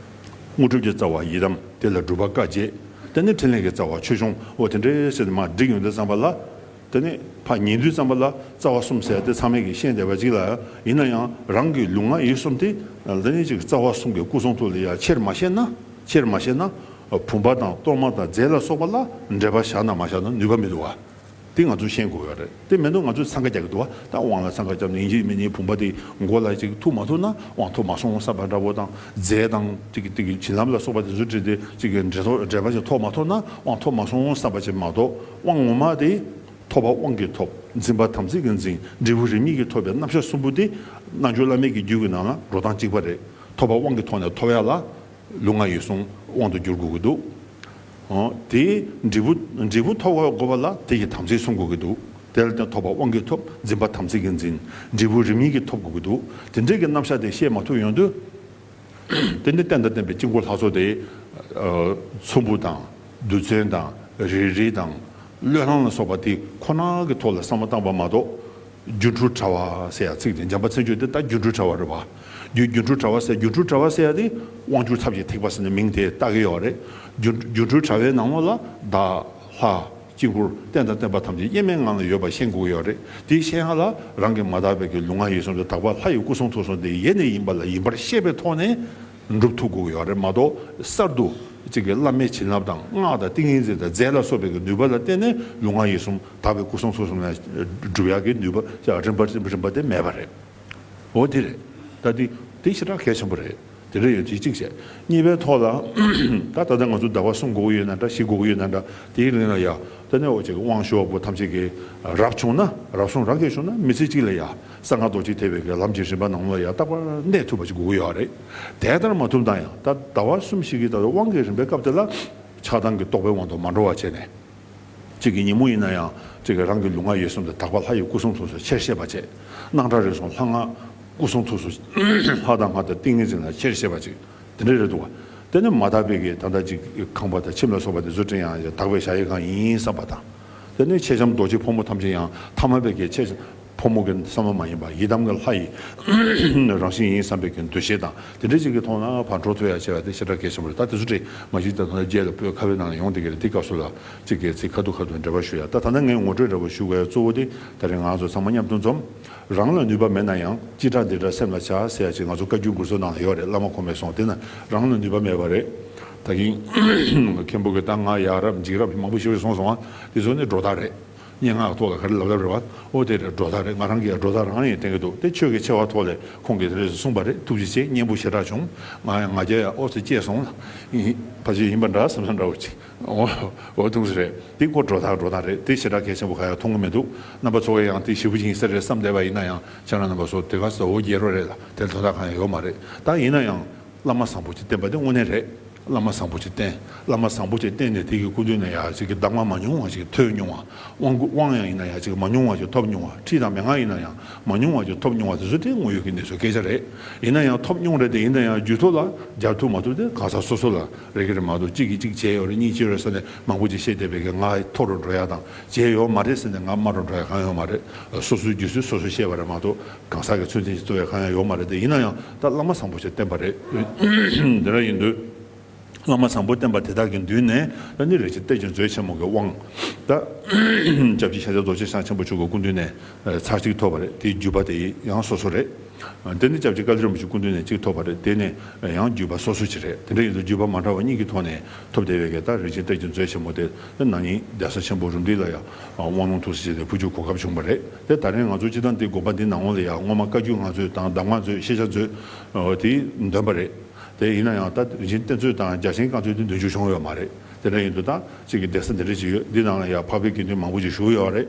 དངོས་གྲུབ་ཀྱི་རྩ་བ་ཡི་དམ། དེ་ལ་སྒྲུབ་པ་བཀའ་བརྒྱད། དེ་ནས་ཕྲིན་ལས་ཀྱི་རྩ་བ་ཆོས་སྐྱོང་། འོ་དེ་འདྲའི་ཟེར་ནས་མར་བསྒྲིགས་ཡོང་དུས་ཙམ་པ་ལ། དེ་ནས་ཕར་ཉན་དུས་ཙམ་པ་ལ་རྩ་བ་གསུམ་ཟེར་དེ་ཚང་མས་ཀྱིས་ཤེས་བསྡད་པ་ཅིག་ལ། ཡིན་ན་ཡང་རང་གི་ལུས་ངག་ཡིད་གསུམ་དེ། དེ་ནས་ཅིག་རྩ་བ་གསུམ་གྱི་སྐུ་གསུང་ཐུགས་ལ་ཡ་ཆེར་མ་ཤེས་ན། ཆེར་མ་ཤེས་ན། བུམ་པ་དང་གཏོར་མ་དང་རྫས་ལ་སོགས་པ་ལ་འབྲེལ་བ་བཞག་ན་མ་བཞག་ན་ནུས་པ་མི་འདུག་བ། དེ་ང་ཚོས་ཤེས་དགོས་ཡོད་རེད། དེ་མེད་དུས་ང་ཚོས་འཚང་ཁ་རྒྱག་གི་འདུག་བ། ད་དབང་ལ་འཚང་ཁ་བརྒྱབ་ནས་ཡིན་གཅིག་མིན་གཉིས་བུམ་པ་དེ་མགོ་ལ་ཅིག་ཐུག་མ་ཐུབ་ན་དབང་ཐོབ་མ་སོང་བསམ་པ་འདྲ་པོ་དང་། རྫས་དང་དེ་གི་དེ་གི་བྱིན་རླབས་ལ་སོགས་པ་དེ་ཚོ་བྲིས་ཏེ་ཅིག་གི་འབྲེལ་ཐོག་འབྲེལ་བ་ཞིག་ཐོབ་མ་ཐུབ་ན་དབང་ཐོབ་མ་སོང་བསམ་པ་ཅིག་མ་གཏོགས། དབང་ངོ་མ་དེ་ཐོབ་པ་དབང་གིས་ཐོབ། འཛིན་པ་དམ་ཚིག་གིས་འཛིན། འབྲས་བུ་རིམ་གཉིས་ཀྱིས་ཐོབ་པའི་རྣམ་གཞག་གསུམ་པོ་དེ། རྣལ་འབྱོར་བླ་མེད་ཀྱི་རྒྱུད་ཀྱི་ནང་ལ་འགྲོ་སྟངས་གཅིག་པ་རེད། ཐོབ་པ་དབང་གི་ཐོག་ནས་ཐོབ་ཡ་ལ། ལུས་ངག་ཡིད་གསུམ་དབང་དུ་འགྱུར་དགོས་ཀྱི་འདུག་འོ། དེའི་འབྲས་བུ། འབྲས་བུ་ཐོབ་དགོས་པ་ལ་དེ་ཡི་དམ་ཚིག་སྲུང་དགོས་ཀྱི་འདུག་དེ་ལ་བརྟེན་ཐོབ་པ་དབང་གིས་ཐོབ། འཛིན་པ་དམ་ཚིག་གིས་འཛིན། འབྲས་བུ་རིམ་གཉིས་ཀྱིས་ཐོབ་དགོས་ཀྱི་འདུག་དེ་འདྲའི་གི་རྣམ་གཞག་དེ་ཤེས་མ་ཐུབ་ཡོང་དུས། དེ་ནི་རྟེན་དང་བརྟེན་པའི་དཀྱིལ་འཁོར་ལྷ་ཚོགས་དེ། ཚོམ་བུ་དང་། རྡུལ་ཚོན་དང་། རིལ་རིལ་དང་། བློས་བསླང་ལ་སོགས་པ་དེ་ཁོ་ན་གི་ཐོག་ལ་བསམ་བློ་བཏང་པ་མ་གཏོགས། སྒྱུ་འཕྲུལ་དྲ་བ་ཟེར་ཡ་ཚིག་དེ་འཇམ་དཔལ་མཚན་བརྗོད་དེ་ད་སྒྱུ་འཕྲུལ་དྲ་བ་རེད་བ། སྒྱུ་སྒྱུ་འཕྲུལ་དྲ་བ་ཟེར། སྒྱུ་འཕྲུལ་དྲ་བ་ཟེར་ཡ་དེ་དབང་སྒྱུར་ཐབས་ཀྱི་ཐེག་པ་ཟེར་ནས་མིང་དེ་བཏགས་ཀྱི་ཡོད་རེད། སྒྱུ་སྒྱུ་འཕྲུལ་དྲ་བའི་ནང་ལོགས་ལ་བདག་ལྷ་དཀྱིལ་འཁོར་རྟེན་དང་བརྟེན་པ་ཐམས་ཅད་དབྱེར་མེད་ངང་ལ་ཡོད་པ་ཤེས་དགོས་ཀྱི་ཡོད་རེད། དེ་ཤེས་ཡ་ལ་རང་གི་མ་དག་པའི་གི་ལུས་ངག་ཡིད་གསུམ་དེ་དག་པ་ལྷ་ཡི་སྐུ་གསུང་ཐུགས་གསུམ་དེ་ཡེ་ནས་ཡིན་པ་ལ་ཡིན་པར་ཤེས་པའི་ཐོག་ནས། འགྲུབ་ཐུབ་དགོས་ཡོད་རེད་མ་གཏོགས། གསར་དུ་གཅིག་གི་བླ་མའི་བྱིན་རླབས་དང་སྔགས་དང་ཏིང་ངེ་འཛིན་དང་རྫས་ལ་སོགས་པའི་གི་ནུས་པ་ལ་བརྟེན་ནས་ལུས་ངག་ཡིད་གསུམ་དག་པའི་སྐུ་གསུང་ཐུགས་གསུམ་ལ་སྒྲུབ་ཡག་གི་ནུས་པ་རིམ་པ་རིམ་པ་དེ་མེད་པ་རེད། འོ་དེ་རེད། ད་དེ་དེ་ཞེ་དྲག་གལ་ཆེན་པོ་རེད། དེ་འདྲ་ཡོད་དེ་གཅིག་བྱས། གཉིས་པའི་ཐོག་ལ། ད་ད་ལྟ་ང་ཚོ་ཟླ་བ་གསུམ་དགོས་ཀྱི་ཡོད་ན་འདྲ། བཞི་དགོས་ཀྱི་ཡོད་ན་འདྲ། དེའི་རིང་ལ་ཡ། དེ་ནས་འོ་ཅིག་དབང་ཞུ་བ་པོ་ཐམས་ཅད་ཀྱིས་རབ་བྱུང་ན། རབ་བྱུང་རབ་རྒྱས་བྱུང་ན་མི་ཚེ་གཅིག་ལ་ཡ། གསང་སྔགས་རྡོ་རྗེ་ཐེག་པའི་གི་ལམ་གྱི་རིམ་པ་ནང་ལ་ཡ་རྟག་པར་གནས་ཐུབ་པ་ཅིག་དགོས་ཀྱི་ཡོད་རེད། དེ་ལྟར་མ་ཐུབ་ན་ཡང་ད་ཟླ་བ་གསུམ་བཞི་གི་ད་དབང་གི་རིམ་པའི་སྐབས་དེ་ལ། ཆགས་སྡང་གི་རྟོག་པའི་དབང་དུ་མ་འགྲོ་བ་བྱས་ནས། གཅིག་གི་ཉིན་མོ་ཡིན་ན་ཡང་གཅིག་གི་རང་གི་ལུས་ངག་ཡིད་གསུམ་དུ་དག་པ་ལྷ་ཡི་སྐུ་གསུང་ཐུགས་སུ་ཆེར་བཤད་པ་བྱས། སྣང་གྲགས་རིག་གསུམ་ལྷ་སྔགས་སྐུ་གསུང་ཐུགས་སུ་ལྷ་དང་སྔགས་དང་ཏིང་ངེ་འཛིན་ལ་ཆེར་བཤད་པ་ཅིག་དེ་འདྲ་རེད་འདུག་བ། དེ་ནི་མ་དག་པའི་གི་ད་ལྟ་ཅིག་ཁང་པ་དང་ཁྱིམ་ལ་སོགས་པ་དེ་ཚོ་སྤྲིང་ཡང་དག་པའི་གཞལ་ཡས་ཁང་ཡིན་བསམ་པ་དང་། དེ་ནི་མཆེད་ལྕམ་རྡོ་རྗེ་ཕོ་མོ་ཐམས་ཅད་ཡང་ཐ་མལ་པའི་གི་མཆེད་ཕོ་མོ་གི་བསམ་བློ་མ་ཡིན་པ་ཡི་དམ་གྱི་ལྷ་ཡི་རང་བཞིན་ཡིན་བསམ་པའི་གི་འདུ་ཤེས་དང་དེ་འདྲ་ཅིག་གི་ཐོག་ན་ཕར་འགྲོ་ཐུབ་ཡ་བྱས་པ་དེ་ཞེ་དྲག་གལ་ཆེན་པོ་རེད། ད་དེ་ཚོ་དེ་མ་གཞི་ད་ཐོག་ན་རྗེས་ལ་བོད་ཁ་བའི་ནང་ལ་ཡོང་བསྡད་ཀྱི་རེད། དེ་སྐབས་སུ་ལ་ཅིག་གི་ཚིག་ཁ་ཐུག་ཁ་ཐུག་འགྲེལ་པ་ཞུ་ཡ། ད་ད་ལྟ་ངས་ངོ་སྤྲོད་འདྲ་པོ་ཞུ་དགོས་ཡ་གཙོ་བོ་དེ་ད་རེས་ང་ཚོ་ཚང་མ་མཉམ་དུ་འཛོམས། རང་ལ་ནུས་པ་མེད་ན་ཡང་སྤྱི་དགྲ་འདི་དགྲ་སེམས་ལ་བྱ་ཟེར་ཡ་ཅིག་ང་ཚོ་བཀའ་བརྒྱུད་མགུར་མཚོ་ནང་ལ་ཡོད་རེད། བླ་མ་ཁོ་མོས་གསུངས། དེ་ན་རང་ལ་ནུས་པ་མེད་པ་རེད། ད་གིན་མཁན་པོ་གི་ད་ང་ཡ་རབས་འཇིགས་རབས་མང་པོ་ཞིག་གསུངས་སོང་བ། དེ་ཚོ་ནི་སྒྲོ་བཏགས་རེད། སྙན་ངག་ཐོག་ལ་ག་རེ་ལབ་ལབ་རེད་བ། ཨོ་དེ་རེད། སྒྲོ་བཏགས་རེད། ང་རང་གིས་ཡང་སྒྲོ་བཏགས་རང་ཡིན་བསྟན་གྱི་འདུག་དེ་ཆོས་ཀྱི་ཆེ་བ་ཐོག་ལས་ཁོང་གིས་དེ་རེས་གསུངས་པ་རེད། ཐུགས་རྗེ་ཆེ། སྙན་པོ་ཞེ་དྲག་བྱུང་། ང་ང་རྒྱལ་ཡང་ཨོ་ཙི་སྐྱེས་སོང་ལ། ཕལ་ཆེར་ཡིན་པ་འདྲ་བསམ་བསམ་འདྲ་བོ་ཅིག་ཨོ་ཨོ་ཐུགས་རྗེ་རེད། དེ་ཁོ་སྒྲོ་བཏགས་སྒྲོ་བཏགས་རེད། དེ་ཞེ་དྲག་གལ་ཆེན་པོ་ག་ཡང་མཐོང་གི་མི་འདུག་རྣམ་པ་ཚོ་གས་ཡང་དེ་ཞེ་པོ་ཅིག་ཡིན་ས་རེད་བསམ་བསྡད་པ་ཡིན་ན་ཡང་ཁྱེད་རང་རྣམ་པ་ཚོ་དེ་ག་ས་འོ་རྒྱལ་རོ་རེད་ལ། དེར་དོན་དག་གང་ཡང་ཡོད་མ་རེད། ད་ཡིན་ན་ཡང་། བླ་མ་བཟང་པོ་ཅིག་བསྟེན་པ་དེ་དངོས་གནས་རེད། བླ་མ་བཟང་པོ་ཅིག་བསྟེན། བླ་མ་བཟང་པོ་ཅིག་བསྟེན་ནས་དེ་གི་སྐུ་མདུན་ན་ཡ་ཅིག་གི་གདམས་ངག་མ་མྱོང་བ་ཅིག་ཐོས་མྱོང་བ། དབང་དབང་ཡང་ཡིན་ན་ཡ་ཅིག་མ་མྱོང་བ་ཅིག་ཐོབ་མྱོང་བ། ཁྲིད་དང་མན་ངག་ཡིན་ན་ཡང་མ་མྱོང་བ་ཅིག་ཐོབ་མྱོང་བ་དེ་ཚོ་དེ་དངོས་ཡོད་ཀྱི་གནས་ཚུལ་སྐད་ཆ་རེད། ཡིན་ན་ཡང་ཐོབ་མྱོང་རེད་དེ། ཡིན་ན་ཡང་རྒྱུད་ཐོག་ལ་སྦྱར་ཐུབ་མ་ཐུབ་དེ་གང་ཟག་སོ་སོ་ལ་རེད་ཀྱི་རེད་མ་གཏོགས། གཅིག་གིས་གཅིག་བྱས་ཡོད་རེད། གཉིས་བྱས་ཡོད་རེད་ཟེར་ནས་མང་པོ་ཅིག་བཤད་བསྡད་པའི་གི་ང་མཐོ་རུ་འགྲོ་ཡ་དང་བྱས་ཡོད་མ་རེད་ཟེར་ནས་ང་དམའ་རུ་འགྲོ་ཡ་གང་ཡོད་མ་རེད། སོ་སོའི་རྒྱུད་ཚོད་སོ་སོས་བཤད་པ་རེད་མ་གཏོགས། གང་ཟག་གི་ཚུལ་འཛིན་ཞིག་གཙོ་བའི་གང་ཡང་ཡོད་མ་རེད་དེ། ཡིན་ན་ཡང་ད་བླ་མ་བཟང་པོ་ཞིག་བསྟེན་པ་རེད། འདི་འདྲ་ཡིན་དུས། བླ་མ་བཟང་པོ་བསྟེན་པ་དེ་དག་གི་མདུན་ནས་ད་ནི་རིན་ཆེན་གཏེར་གྱི་མཛོད་ཆེན་མོ་གི་དབང་ད་སྐྱབས་རྗེ་ཤཱཀྱ་རྡོ་རྗེ་འཆང་ཆེན་པོ་མཆོག་གི་སྐུ་མདུན་ནས་ཚར་གཅིག་ཐོབ་པ་རེད། དེའི་བརྒྱུད་པ་དེ་ཡང་སོ་སོ་རེད། དེ་ནི་སྐྱབས་རྗེ་བཀའ་བརྒྱུད་རིན་པོ་ཆེའི་སྐུ་མདུན་ནས་གཅིག་ཐོབ་པ་རེད། དེ་ནས་ཡང་བརྒྱུད་པ་སོ་སོ་ཅིག་རེད། དེ་འདྲ་ཡིན་དུས་བརྒྱུད་པ་མ་འདྲ་བ་གཉིས་ཀྱི་ཐོག་ནས་ཐོབ་བསྡད་པའི་གི་ད་རིན་ཆེན་གཏེར་གྱི་མཛོད་ཆེན་མོ་དེ་ད་ན་ནིང་གདན་ས་ཆེན་པོ་རུ་འདི་ལ་ཡང་དབང་ལུང་ཐུགས་སྲས་བྱས་ནས་ཕུལ་རྒྱུའི་གོ་སྐབས་བྱུང་བ་རེད། དེ་ད་རེས་ང་ཚོ་སྤྱི་བཏང་འདི་དགོན་པ་འདི་ནང་ལོགས་ལ་ཡང་སྔོན་མ་བཀའ་བརྒྱུད་ང་ཚོས་དང་གདམས་ངག་མཛོད་ཤེས་བྱ་མཛོད་དེ་འདོན་པ་རེད། དེ་ཡིན་ན་ཡང་ད་རིན་ཆེན་གཏེར་མཛོད་དང་རྒྱ་ཆེན་བཀའ་མཛོད་དེ་འདོན་རྒྱུ་བྱུང་ཡོད་མ་རེད། དེ་འདྲ་ཡིན་དུས་ད་གཅིག་གི་གདན་ས་འདི་འདྲ་ཅིག་ཡོད། འདི་ནང་ལ་ཡང་འཕགས་པའི་དགེ་འདུན་མང་པོ་ཅིག་བཞུགས་ཡོད་རེད།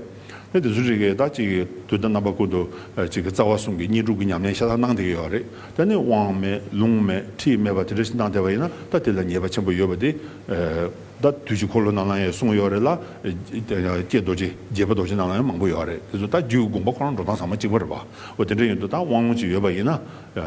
དེ་དེ་ཚོ་རིགས་ཀྱིས་ད་གཅིག་གི་དུས་དང་རྣམ་པ་ཀུན་ཏུ་གཅིག་གི་རྩ་བ་གསུམ་གྱི་དངོས་གྲུབ་ཀྱི་ཉམས་ལེན་ཤ་སྟག་གནང་བསྡད་ཀྱི་ཡོད་རེད། ད་ནི་དབང་མེད་ལུང་མེད་ཁྲིད་མེད་པ་དེ་འདྲ་ཞིག་གནང་བསྡད་པ་ཡིན་ན་ད་དེ་ལ་ཉེས་པ་ཆེན་པོ་ཡོད་པ་དེ། ད་དུས་ཀྱི་འཁོར་ལོ་ནང་ལ་ཡང་གསུངས་ཡོད་རེད་ལ། ཀྱེ་རྡོ་རྗེ་རྒྱལ་པོ་རྡོ་རྗེ་ནང་ལ་ཡང་མང་པོ་ཡོད་རེད། དེ་ཚོ་ད་རྒྱུད་དགོངས་པ་ཁོ་རང་འགྲོ་སྟངས་ཚང་མ་གཅིག་པ་རེད་པ། འོ་དེ་འདྲ་ཡིན་དུས་ད་དབང་ལུང་ཅིག་ཡོད་པ་ཡིན་ན་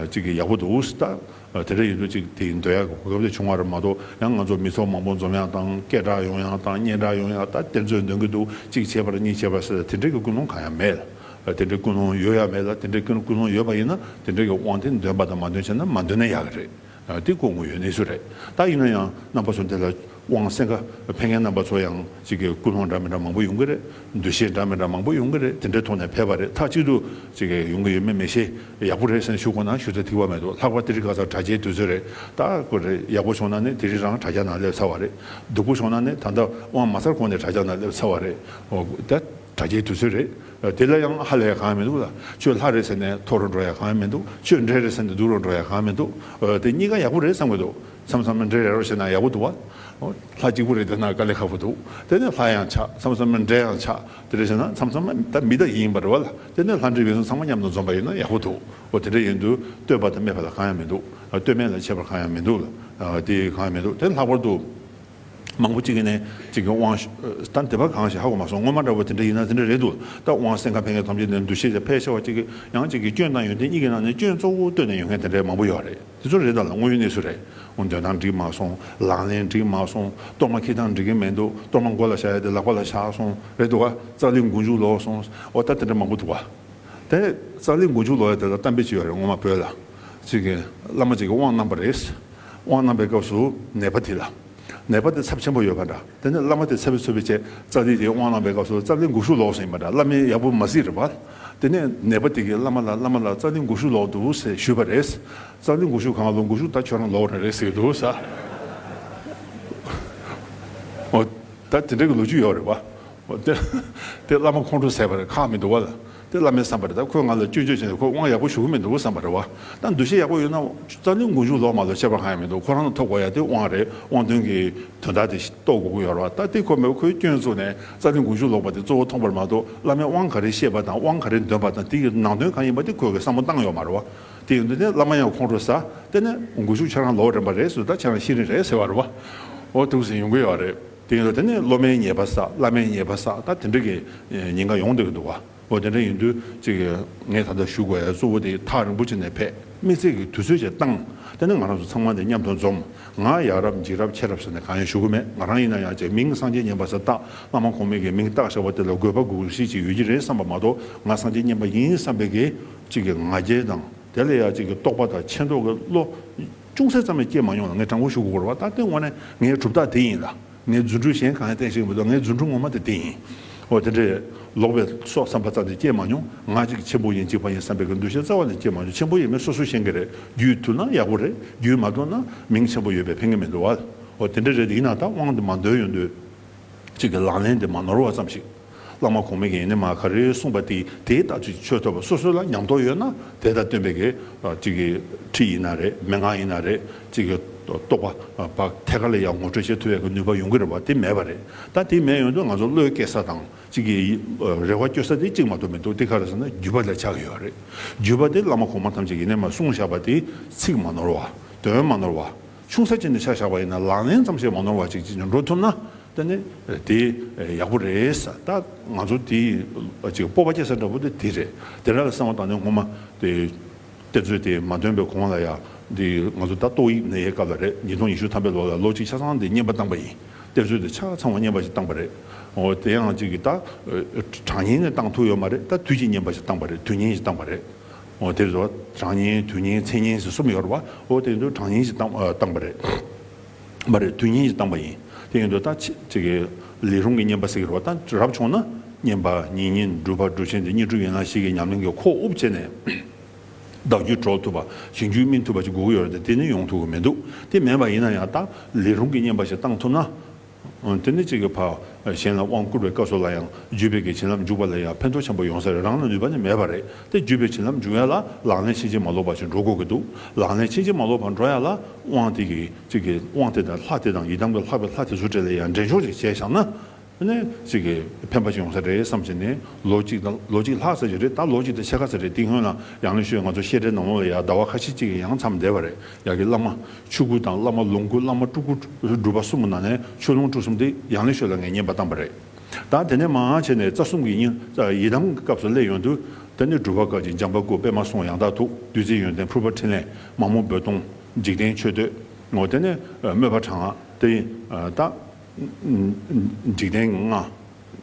གཅིག་གི་ཡག་པོ་འདུག་ད། དེ་འདྲ་ཡིན་དུས་ཅིག་དེ་འདོན་ཡག་གི་གོ་སྐབས་དེ་བྱུང་བ་རེད་མ་གཏོགས། ཡང་ང་ཚོ་མི་ཚོགས་མང་པོ་འཛོམས་ཡག་དང་སྐད་གྲགས་ཡོང་ཡག་དང་སྙན་གྲགས་ཡོང་ཡག་ད་གཏེར་མཛོད་འདོན་གྱི་འདུག་གཅིག་བྱས་པ་རེད་གཉིས་བྱས་པ་ཟེར་དེ་འདྲའི་གི་ཀུན་སློང་གང་ཡང་མེད། དེ་འདྲའི་ཀུན་སློང་ཡོད་ཡག་མེད་ལ། དེ་འདྲའི་ཀུན་ཀུན་སློང་ཡོད་པ་ཡིན་ན་དེ་འདྲའི་གི་དབང་དེ་འདོན་པ་དང་མ་འདོན་བྱས་ན་མ་འདོན་ན་ཡག་གི་རེད། དེ་ཁོ་དངོས་ཡོད་གནས་ཚུལ་རེད། ད་ཡིན་ན་ཡང་རྣམ་པ་ཚོ་འདི་ལ་དབང་གསན་ག་ཕེབས་མཁན་རྣམ་པ་ཚོ་ཡང་གཅིག་གི་ཀུན་སློང་འདྲ་མི་འདྲ་མང་པོ་ཡོང་གི་རེད། འདུ་ཤེས་འདྲ་མི་འདྲ་མང་པོ་ཡོང་གི་རེད། དེ་འདྲའི་ཐོག་ནས་ཕེབས་པ་རེད། མཐའ་གཅིག་ཏུ་གཅིག་གི་ཡོང་གི་ཡོད་མེད་མི་ཤེས། ཡག་པོ་རེད་ཟེར་ནས་ཞུ་དགོས་ན་ཞུ་ས་ཐིག་པ་མེད་འདུག་ལྷག་པར་དེ་རིང་ཁ་སང་དྲ་རྒྱའི་དུས་ཚོད་རེད། ད་ཁོ་རེ་ཡག་པོ་བྱུང་ན་ནི་དེ་རིང་རང་དྲ་རྒྱ་ནང་སླེབས་ཚར་བ་རེད། སྡུག་པོ་བྱུང་ན་ནི་ད་ལྟ་དབང་མ་ཚར་གོང་ནས་དྲ་རྒྱ་ནང་སླེབས་ཚར་བ་རེད། འོ་ད། དྲ་རྒྱའི་དུས་ཚོད་རེད། དེ་ལ་ཡང་ཧ་ལས་ཡ་གང་ཡང་མི་འདུག་ལ། ཁྱོད་ལྷ་རེད་ཟེར་ནས་མཐོ་རུ་འགྲོ་ཡ་གང་ཡང་མི་འདུག་ཁྱོད་འདྲེ་རེད་ཟེར་ནས་སྡུག་རུ་འགྲོ་ཡ་གང་ཡང་མི་འདུག་དེ་གཉིས་ཀ་ཡག་པོ་རེད་བསམ་གི་འདུག་མཚམས་མཚམས་འདྲེ་རེད་རོ་བྱས་ན་ཡག་པོ་འདུག་བ། ལྷ་གཅིག་པུ་རེད་དེ་ན་དཀའ་ལས་ཁག་པོ་འདུག་དེ་ནས་ལྷ་ཡང་ཆགས། མཚམས་མཚམས་འདྲེ་ཡང་ཆགས། དེ་རེད་བྱས་ན་མཚམས་མཚམས་ད་མི་ད་ཡིན་པ་རེད་བ་ལ། དེ་ནས་ལྷ་འདྲེ་ཡོད་ཚང་མ་མཉམ་དུ་འཛོམས་པ་ཡིན་ན་ཡག་པོ་འདུག་འོ་དེ་འདྲ་ཡིན་དུས་བསྟོད་པ་དང་སྨད་པ་ལ་གང་ཡང་མི་འདུག་བསྟོད་སྨད་ལ་ཁྱད་པར་གང་ཡང་མི་འདུག་ལ། དེ་གང་ཡང་མི་འདུག་དེ་ལྷག་པར་དུ། མང་པོ་གཅིག་གིས་ནས་གཅིག་གི་དབང་ཞུ་ད་འདི་པ་གང་ཞིག་ཧ་གོ་མ་སོང་། སྔོན་མ་འདྲ་བོ་དེ་འདྲ་ཡིན་ན་དེ་འདྲ་རེད་འདུག་ད་དབང་གསན་ག་ཕེབས་མཁན་ཐམས་ཅད་ནས་འདུ་ཤེས་དེ་ཕལ་ཆེ་བ་གཅིག་གི་ཡང་གཅིག་གི་སྐྱོན་དང་ཡོན་ཏན་གཉིས་ཀྱི་ནང་ནས་སྐྱོན་གཙོ་བོ་བཏོན་ནས་ཡོང་མཁན་དེ་འདྲ་མང་པོ་ཡོད་རེད། དེ་ཚོ་རེད། ད་ལ་དངོས་ཡོད་གནས་ཚུལ་རེད། འོ་འདོན་སྟངས་འགྲིག་མ་སོང་། ལག་ལེན་འགྲིག་མ་སོང་། གཏོར་མ་འཁྱེར་སྟངས་འགྲིག་གི་མི་འདུག་གཏོར་མ་མགོ་ལ་བཞག་ཡ་དེ་ལག་པ་ལ་བཞག་སོང་། རེད་འདུག་ག་རྩ་ལི་མགོ་མཇུག་ལོག་སོང་། འོ་ད་དེ་འདྲ་མང་པོ་འདུག་ག་དེ་རྩ་ལི་མགོ་མཇུག་ལོག་ཡ་དེ་ལ་གཏམ་དཔེ་ཅིག་ཡོད་རེད། སྔོན་མ་བོད་ལ་གཅིག་གི་བླ་མ་གཅིག་གི་དབང་གནང་པ་རེད། དབང་གནང་པའི་སྐབས་སུ་ནད་པ་དེ་ལ། ནད་པ་དེ་ཚབས་ཆེན་པོ་ཡོད་པ་འདྲ། དེ་ནས་བླ་མ་དེ་ཚབ་ཚུབ་པའི་ཆེད་རྩ་ལི་དེ་དབང་གནང་པའི་སྐབས་སུ་རྩ་ལི་མགོ་གཞུག་ལོག་སོང་ཡིན་པ་འདྲ། བླ་མས་ཡག་པོ་མ་གཟིགས་རེད་པ། དེ་ནས་ནད་པ་དེ་གིས་བླ་མ་ལ་བླ་མ་ལགས་རྩ་ལི་མགོ་གཞུག་ལོག་འདུག་ཟེར་ཞུས་པ་རེད། རྩ་ལི་མགོ་གཞུག་གང་ལོག་མགོ་གཞུག་ད་ཁྱོད་རང་ལོག་རེད་རེད་ཟེར་འདུག་ས། འོ། ད་དེ་འདྲ་གི་ལོ་རྒྱུས་ཡོད་རེད་པ། འོ་དེ་དེ་བླ་མ་ཁོང་ཁྲོ་ཟ་བ་རེད། ཁག་མི་འདུག་བ་ལ། དེ་བླ་མའི་བསམ་པ་རེད། ད་ཁོས་ང་ལ་སྐྱོན་བརྗོད་བྱས་ནས་ཁོས་དབང་ཡག་པོ་ཞུ་གི་མི་འདུག་བསམ་པ་རེད་བ། ད་འདུ་ཤེས་ཡག་པོ་ཡོད་ན་རྩ་ལི་མགོ་གཞུག་ལོག་མ་ལོག་ཁྱད་པར་གང་ཡང་མི་འདུག་ཁོ་རང་ལ་ཐོབ་དགོས་ཡ་དེ་དབང་རེད། དབང་དོན་གྱི་དོན་དག་དེ་རྟོགས་དགོས་ཀྱི་ཡོད་རེད་བ། ད་དེ་ཁོ་མེད་པ་ཁོའི་སྐྱོན་བཙུགས་ནས་རྩ་ལི་མགོ་གཞུག་ལོག་པ་དེ་གཙོ་བོ་མཐོང་པར་མ་གཏོགས། བླ་མས་དབང་ག་རེ་བཤད་པ་དང་དབང་ག་རེ་འདོན་པ་དང་དེ་ཡི་ནང་དོན་གང་ཡིན་པ་དེ་ཁོས་གི་བསམ་བློ་བཏང་ཡོད་མ་རེད་བ། དེ་ཡིན་དུས་ནས་བླ་མ་ཡང་ཁོང་ཁྲོ་ཟ། དེ་ནས་མགོ་གཞུག་ཁྱེད་རང་ལོག་རན་པ་རེད་ཟེར། ད་ཁྱེད་རང་ཤེས་རིན་རེད་ཟེར་བ་རེད་བ། འོ་དེ་འདྲ་ཟེར་ཡོང་གི་ཡོད་རེད། དེ་ཡིན་དུས་དེ་ནས་སློབ་མའི་ཉེས་པ་བསགས། བླ་མའི་ཉེས་པ་བསགས། ད་དེ་འདྲ་གི་ཉེན་ཁ་ཡོང་བསྡད་ཀྱི་འདུག་བ། འོ་དེ་འདྲ་ཡིན་དུས་ཅིག་ངས་ད་ལྟ་ཞུ་དགོས་ཡ་གཙོ་བོ་དེ་ཐག་རིང་པོ་ཅིག་ནས་ཕེབས། དམིགས་བསལ་གྱི་དུས་ཚོད་ཅིག་བཏང་། དེ་ནས་ང་རང་ཚོ་ཚང་མ་དེ་མཉམ་དུ་འཛོམས། ང་ཡག་རབས་འཇིགས་རབས་ཆེ་རབས་ཟེར་ནས་གང་ཡང་ཞུ་གི་མེད། ང་རང་ཡིན་ན་ཡང་ཅིག་མིང་སངས་རྒྱས་མཉན་པ་ཟེར་བཏགས། བླ་མ་གོང་མའི་གི་མིང་བཏགས་བཞག་པ་དེ་ལ་དགོས་པ་དགོས་གཞི་ཅིག་ཡོད་ཀྱི་རེད་བསམ་པ་མ་གཏོགས། ང་སངས་རྒྱས་མཉན་པ་ཡིན་བསམ་པའི་གི་ཅིག་གི་ང་རྒྱལ་དང་། དེ་ལ་ཡང་ཅིག་གི་རྟོགས་པ་དང་ཆེ་མདོག་གི་བློ་ཅུང་ཟད་ཙམ་ཡང་སྐྱེས་མ་མྱོང་ལ། ངས་དྲང་པོ་ཞུ་དགོས་རེད་བ། ད་དེ་དངོས་གནས་ངའི་གྲུབ་རྟགས་དེ་ཡིན་ལ། ངའི་རྫུ་འཕྲུལ་གཞན་གང་ཡང་བསྟན་ཤེས་ཀྱི་མི་འདུག་ངའི་རྫུ་འཕྲུལ་ངོ་མ་དེ་དེ་ཡིན། འོ་དེ་འདྲས་ལོག་པའི་སོགས་བསམ་པ་རྩ་ནས་སྐྱེས་མ་མྱོང་། ང་གཅིག་ཆེན་པོ་ཡིན་གཅིག་པ་ཡིན་བསམ་པའི་གི་འདུ་ཤེས་རྩ་བ་ནས་སྐྱེས་མ་མྱོང་། ཆེན་པོ་ཡིན་མིན་སོ་སོས་ཤེས་ཀྱི་རེད། རྒྱུད་ཐུབ་ན་ཡག་པོ་རེད། རྒྱུད་མ་ཐུབ་ན་མིང་ཆེན་པོ་ཡོད་པས་ཕན་གྱི་མི་འདུག་བ། འོ་དེ་འདྲ་རེད། དེ་ཡིན་ན་ད་དབང་དེ་མ་འདོན་ཡོང་དུས། གཅིག་གི་ལག་ལེན་དེ་མ་ནོར་བ་ཙམ་ཞིག་བླ་མ་གོང་མའི་གི་ཡིན་ནའི་མ་ག་རེ་གསུངས་པ་དེ་དེའི་ལྟར་ཅིག་ཆོས་ཐོབ་པ། སོ་སོ་ལ་ཉམས་རྟོགས་ཡོད་ན་དེ་དང་བསྟུན་པའི་གི་ཅིག་གི་ཁྲིད་ཡིན་ན་རེད། མན་ངག་ཡིན་ན་རེད། ཅིག་གི་རྟོགས་པ་ཐད་ཀར་ལ་ཡང་ངོ་སྤྲོད་བྱེད་ཐུབ་པའི་གི་ནུས་པ་ཡོང་གི་རེད་བ། དེ་མེད་པ་རེད། ད་དེ་མེད་ཡོང་དུས་ང་ཚོ་བློའི་སྐྱེ་ས་དང་ཅིག་གི་རེ་བ་བཅོལ་ས་དེ་གཅིག་མ་གཏོགས་མི་འདུག་དེ་ག་རེ་ཟེར་ན་རྒྱུད་པ་ལ་ཆགས་ཡོད་རེད། རྒྱུད་པ་དེ་བླ་མ་གོང་མ་ཐམས་ཅད་ཀྱིས་ཡིན་ནའི་མ་གསུངས་བཞག་པ་དེ་ཚིག་མ་ནོར་བ། དོན་མ་ནོར་བ། ཆུང་ས་ཅིག་ནས་ཆ་བཞག་པ་ཡིན་ན་ལག་ལེན་ཙམ་ཞིག་མ་ནོར་བ་ཅིག་ཅིག་འགྲོ་ཐུབ་ན་དེ་ནི་དེ་ཡག་པོ་རེད་ས། ད་ང་ཚོ་དེ་ཅིག་སྤོབས་པ་སྐྱེ་ས་འདྲ་པོ་དེ་དེ་རེད། དེ་འདྲ་ལ་བསམ་བློ་བཏང་ནས་སྔོན་མ་དེ་གཏེར་མཛོད་དེ་མ་འདོན་པའི་གོང་ལ་ཡ། འདི་ང་ཚོ་ད་ཏོག་དབྱིབས་ནད་ཡའི་སྐབས་ལ་རེད། ཉིས་སྟོང་ཉི་ཤུ་ཐམ་པའི་ལོ་ལ་ལོ་གཅིག་ཆ་ཚང་དེ་རྔན་པ་བཏང་པ་ཡིན། གཏེར་མཛོད་དེ་ཆ་ཚང་བ་རྔན་པ་ཞིག་བཏང་པ་རེད། འོ་དེ་ཡང་ཅིག་གི་ད་གྲངས་རྙིང་ནས་བཏང་ཐུབ་ཡོད་མ་རེད། ད་དུས་ཀྱི་རྔན་པ་ཞིག་བཏང་པ་རེད། དུས་རྙིང་ཞིག་བཏང་པ་རེད། འོ་དེ་ཚོ་གྲངས་རྙིང་དུས་རྙིང་མཚན་རྙིང་ཞེས་གསུམ་ཡོད་རེད་བ། འོ་དེ་ཚོ་གྲངས་རྙིང་ཞིག་བཏང་ཨ། བཏང་པ་རེད། མ་རེད། དུས་རྙིང་ཞིག་བཏང་པ་ཡིན། དེ་ཡིན་དུས་ད་ཅི་ཅིག་གི་ལས་རུང་གི་རྔན་པ་ཟེར་གི་རེད་བ། ད་རབ་བྱུང་ན་རྔན་པ་ཉེ་བསྙེན་སྒྲུབ་པ་སྒྲུབ་ཆེན་དེ་དངོས་གྲུབ་ཡན་ལག་བཞི་གི་ཉམས་ལེན་གྱི་ཁོག་དབུབ་བྱས་ནས་བདག་རྒྱུད་གྲོལ་ཐུབ་པ། གཞན་རྒྱུད་སྨིན་ཐུབ་པ་ཅིག་དགོས་ཀྱི་ཡོད་རེད་དེ། དེ་ནི་ཡོང་ཐུབ་ཀྱི་མི་འདུག་དེ་མེད་པ་ཡིན་ན་ཡང་ད་ལས་རུང་གི་རྔན་པ་ཞིག་བཏང་ཐུབ་ན། དེ་ནི་གཅིག་གི་ཕར་གཞན་ལ་དབང་བསྐུར་བའི་སྐབས་སུ་ལ་ཡང་བརྒྱུད་པའི་གི་བྱིན་རླབས་འཇུག་པ་ལ་ཡང་ཕན་ཐོགས་ཆེན་པོ་ཡོང་ས་རེད། རང་ལ་ནུས་པ་ནི་མེད་པ་རེད། དེ་བརྒྱུད་པའི་བྱིན་རླབས་འཇུག་ཡ་ལ་ལག་ལེན་ཕྱིན་ཅི་མ་ལོག་པ་ཞིག་འགྲོ་དགོས་ཀྱི་འདུག་ལག་ལེན་ཕྱིན་ཅི་མ་ལོག་པར་འགྲོ་ཡ་ལ་དབང་དེ་གི་གཅིག་གི་དབང་དེ་དང་ལྷ་དེ་དང་ཡི་དམ་གྱི་ལྷ་པའི་ལྷ་དེ་ཚོ་གྲས་ལ་ཡང་འདྲེན་འཇོག་ཅིག་བྱས་བཞག་ན། ནས་ཅིག་གི་ཕན་པ་ཞིག་ཡོང་ས་རེད་བསམ་བྱས་ནས། ལོ་གཅིག་དང་ལོ་གཅིག་ལྷག་ཙམ་ཞིག་རེད། ད་ལོ་གཅིག་དང་ཕྱེད་ཀ་ཙམ་རེད། དེ་སྔོན་ལ་ཡང་ན་ཞུས་ང་ཚོ་བཤད་གྲྭའི་ནང་ལོགས་ལ་ཡང་ཟླ་བ་ཁ་ཤས་ཅིག་གི་ཡང་མཚམས་བསྡད་པ་རེད། ཡ་གི་བླ་མ་ཆོས་སྐུ་དང་བླ་མ་ལོངས་སྐུ་བླ་མ་སྤྲུལ་སྐུ་སྒྲུབ་པ་གསུམ་གྱི་ནང་ནས་ཆོས་ལོངས་སྤྲུལ་གསུམ་དེ་ཡང་ན་ཞུས་ལ་ངས་རྔན་པ་བཏང་པ་རེད། ད་དེ་ནས་མར་བྱས་ནས་རྩ་གསུམ་གྱི་སྙིང་ཡི་དམ་གྱི་སྐབས་སུ་སླེབས་ཡོང་དུས། དེ་ནས་སྒྲུབ་པ་བཀའ་རྒྱ། འཇམ་དཔལ་སྐུ། པདྨ་གསུང་། ཡང་དག་ཐུགས། བདུད་རྩི་ཡོན་ཏན། ཕུར་པ་ཕྲིན་ལས། མ་མོ་རྦོད་གཏོང་། འཇིག་རྟེན་མཆོད་བསྟོད། འོ་དེ་ནས་དམོད་པ་དྲག་སྔགས་དེ་ད། འཇིག་རྟེན་ལྔ།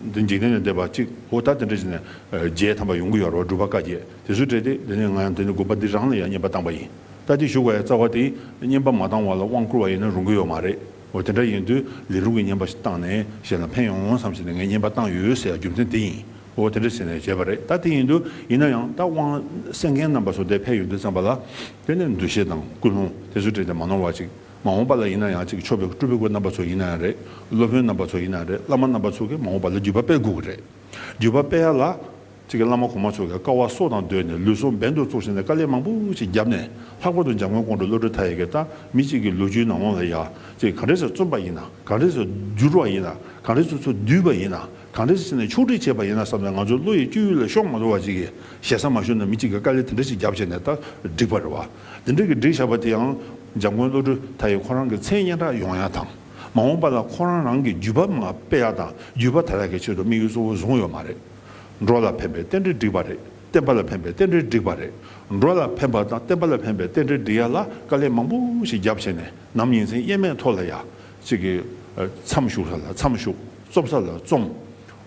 འདི་འཇིག་རྟེན་ལས་འདས་པ་གཅིག་འོ་ད་དེ་འདྲ་བྱས་ནས་བརྒྱད་ཐམ་པ་ཡོང་གི་ཡོད་རེད་བ། སྒྲུབ་པ་བཀའ་བརྒྱད་དེ་ཚོ་སྤྲད་དེ། དེ་ནས་ང་ཡང་དེ་ནས་དགོན་པ་འདི་རང་ལ་ཡང་རྔན་པ་བཏང་པ་ཡིན། ད་དེ་ཞུ་དགོས་ཡ་རྩ་བ་དེ་རྔན་པ་མ་བཏང་བ་ལ་དབང་བསྐུར་བ་ཡིན་ན་རུང་གི་ཡོད་མ་རེད། འོ་དེ་འདྲ་ཡིན་དུས་ལས་རུང་གི་རྔན་པ་ཞིག་བཏང་ནས་གཞན་ལ་ཕན་ཡོང་བསམ་བྱས་ནས་ངས་རྔན་པ་བཏང་ཡོད་ཟེར་ཡ་རྒྱུ་མཚན་དེ་ཡིན། འོ་དེ་འདྲ་བྱས་ནས་བྱས་པ་རེད། ད་དེ་ཡིན་དུས་ཡིན་ན་ཡང་ད་དབང་གསན་མཁན་རྣམ་པ་ཚོ་དེ་ཕེབས་ཡོང་དུས་ཙམ་པ་ལ་དེ་ནས་འདུ་ཤེས་དང་ཀུན་སློང་དེ་ཚོ་སྤྲད་དེ་མ་ནོར་བ་ཅིག་མ་འོངས་པ་ལ་ཡིན་ན་ཡང་ཅིག་མཆོད་པའི་སྤྲུལ་པའི་སྐུ་རྣམ་པ་ཚོ་ཡིན་ན་ཡང་རེད། སློབ་དཔོན་རྣམ་པ་ཚོ་ཡིན་ན་ཡང་རེད། བླ་མ་རྣམ་པ་ཚོ་གིས་མ་འོངས་པ་ལ་བརྒྱུད་པ་སྤེལ་དགོས་ཀྱི་རེད། བརྒྱུད་པ་སྤེལ་ཡ་ལ་ཅིག་གི་བླ་མ་གོང་མ་ཚོ་གིས་དཀའ་བ་སྲོག་དང་བསྡོས་ནས་ལུས་ཟུངས་འབེན་དུ་བཙུགས་བྱས་ནས་དཀའ་ལས་མང་པོ་ཞིག་བརྒྱབ་ནས། ལྷག་པར་དུ་འཇམ་མགོན་ཀོང་སྤྲུལ་བློ་གྲོས་མཐའ་ཡས་ཀྱིས་ད་མི་གཅིག་གི་ལོ་རྒྱུས་ནང་ལོགས་ལ་ཡ་ཅིག་ག་འདྲས་སེ་རྩོམ་པ་ཡིན་ན། ག་འདྲས་སེ་བསྒྱུར་བ་ཡིན་ན། ག་འདྲས་སེ་ཚུར་བསྡུས་པ་ཡིན་ན། ག་འདྲས་སེ་བྱས་ནས་ཕྱོགས་སྒྲིག་བྱས་པ་ཡིན་ན་བསམ་ནས། ང་ཚོའི་བློ་ཡི་སྤྱོད་ཡུལ་ལ་ཤོང་མ་ཐུབ་པ་ཅིག་གི་ཞེ་ས་མ་ཞུ་ན། མི་གཅིག་གིས་དཀའ་ལས་དེ་འདྲ་ཞིག་བརྒྱབ་བྱས་ནས་ད་བསྒྲིགས་པ་རེད་བ། དེ་འདྲ་གི་བསྒྲིགས་བཞག་པ་དེ་ཡང་འཇམ་མགོན་བློ་གྲོས་མཐའ་ཡས་ཁོ་རང་གི་མཚན་སྙན་གྲགས་ཡོང་ཡ་དང་། མ་འོངས་པ་ལ་ཁོ་རང་རང་གི་བརྒྱུད་པ་མར་སྤེལ་ཡ་དང་བརྒྱུད་པ་དར་ཡ་གི་ཆེད་དུ་དམིགས་ཡུལ་གཙོ་བོ་བཟུང་ཡོད་མ་རེད། འགྲོ་ལ་ཕན་པའི་རྟེན་འབྲེལ་བསྒྲིགས་པ་རེད། བསྟན་པ་ལ་ཕན་པའི་རྟེན་འབྲེལ་བསྒྲིགས་པ་རེད། འགྲོ་ལ་ཕན་པ་དང་བསྟན་པ་ལ་ཕན་པའི་རྟེན་འབྲེལ་སྒྲིག་ཡ་ལ་དཀའ་ལས་མང་པོ་ཞིག་བརྒྱབ་བྱས་ནས། ནམ་ཉིན་མཚན་དབྱེར་མེད་ཐོག་ལ་ཡ་ཅིག་གི་མཚམས་བཞུགས་ས་ལ་མཚམས་བཞུགས། རྩོམ་ས་ལ་རྩོམ།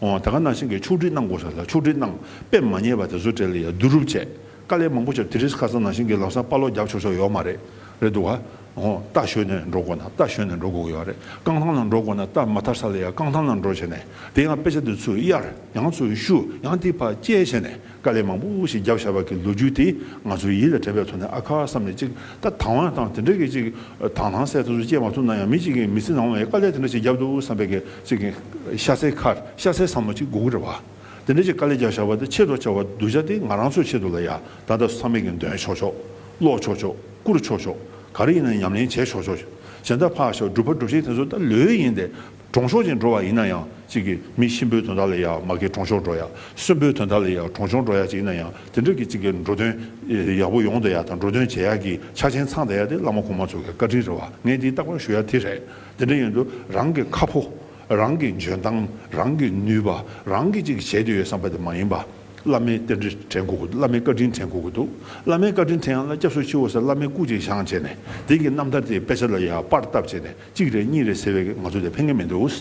འོ་ད་ག་ནང་བཞིན་གྱི་ཕྱོགས་སྒྲིག་གནང་དགོས་ས་ལ་ཕྱོགས་སྒྲིག་གནང་། དཔེ་མ་རྙེད་པ་དེ་ཚོ་གྲས་ལ་ཡ་བསྡུ་རུབ་བྱས། དཀའ་ལས་མང་པོ་བརྒྱབ། དེ་རིང་ཁ་སང་ནང་བཞིན་གྱི་ལམ་སང་དཔའ་ལོག་རྒྱབ་ཆོག་ཆོག་ཡོད་མ་རེད། རེད་འདུག་ག་འོ། རྟ་ཞོན་ནས་འགྲོ་དགོས་ན་རྟ་ཞོན་ནས་འགྲོ་དགོས་ཀྱི་ཡོད་རེད། རྐང་ཐང་ལ་འགྲོ་དགོས་ན་རྟ་མ་ཐར་ས་ལ་ཡ་རྐང་ཐང་ལ་འགྲོ་བྱས་ནས། དེ་ཡང་དཔེ་ཆ་དེ་ཚུར་གཡར། ཡང་ཚུར་བཤུ། ཡང་དེ་ཕར་བཅད་བྱས་ནས། དཀའ་ལས་མང་པོ་ཞིག་བརྒྱབ་བཞག་པ་གི་ལོ་རྒྱུས་དེ་ང་ཚོའི་ཡིད་ལ་དྲན་པའི་ཐོག་ནས། ཨ་ཁ་བསམ་ནས། ཅིག་ད་དང་བ་དང་དེ་འདྲ་གི་ཅིག་དང་ཐང་སེ་དེ་ཚོ་བཅད་མ་ཐུབ་ན་ཡང་། མི་གཅིག་གིས་མི་ཚེ་ནང་ལ་ཡ་དཀའ་ལས་དེ་འདྲ་ཞིག་བརྒྱབ་འདུག་བསམ་པའི་གི་ཅིག་གི་ཤ་ཚའི་ཁར་ཤ་ཚའི་བསམ་བློ་ཅིག་དགོས་ཀྱི་རེད་བ། དེ་འདྲ་ཅིག་དཀའ་ལས་བརྒྱབ་བཞག་པ་དེ་ཆེད་དུ་བྱ་བ་སྡུག་ཅག་དེ་ང་རང་ཚོའི་ཆེད་དུ་ལ་ཡ། ད་ལྟ་ཚང་མས་ཀྱི་འདོན་ཆོག་ཆོག་ཀློག་ཆོག་ཆོག་བསྐུར་ཆོག་ཆོག་ག་རེ་ཡིན་ན་ཉམས་ལེན་བྱས་ཆོག་ཆོག་གཞན་དག་ཕར་བཞག་སྒྲུབ་པ་སྒྲུབ་བྱེད་དེ་ཚོ་ད་ལོས་ཡིན་ཏེ། གྲོང་ཆོག་ཅིག་འགྲོ་བ་ཡིན་ན་ཡང་། གཅིག་གིས་མི་གཤིན་པོའི་དོན་དག་ལ་ཡ་མ་གི་གྲོང་ཆོག་འགྲོ་ཡ། གསོན་པོའི་དོན་དག་ལ་ཡ་གྲོང་ཆོག་འགྲོ་ཡ་ཅིག་ཡིན་ན་ཡང་། དེ་འདྲ་གི་གཅིག་གི་འགྲོ་དོན་ཡག་པོ་ཡོང་བསྡད་ཡ་དང་། འགྲོ་དོན་བྱེད་ཡ་གི་ཆ་རྐྱེན་ཚང་བསྡད་ཡ་དེ་བླ་མ་གོང་མ་ཚོ་གི་བཀའ་དྲིན་རེད་བ། ངས་འདི་རྟག་པར་ཞུ་ཡ་དེ་རེད། དེ་འདྲ་ཡིན་དུས་རང་གི་ཁ་ཕོ། རང་གི་འཇོན་ཐང་། རང་གི་ནུས་པ། རང་གིས་ཅིག་བྱས་བསྡད་ཡོད་བསམ་པ་དེ་མ་ཡིན་པ། བླ་མའི་རྟེན་འབྲེལ་དྲན་དགོས་ཀྱི་འདུག་བླ་མའི་བཀའ་དྲིན་དྲན་དགོས་ཀྱི་འདུག་བླ་མའི་བཀའ་དྲིན་དྲན་ཡག་ལ་སྐྱབས་སུ་མཆིའོ་ཟེར་བླ་མའི་སྐུ་ཅིག་བཞེངས་བྱས་ནས། དེ་གི་རྣམ་ཐར་དེ་དཔེ་ཆ་ལ་ཡ་པར་བཏབ་བྱས་ནས། གཅིག་རེ་གཉིས་རེ་ཟེར་བས་ང་ཚོ་དེ་ཕན་གི་མི་འདུག་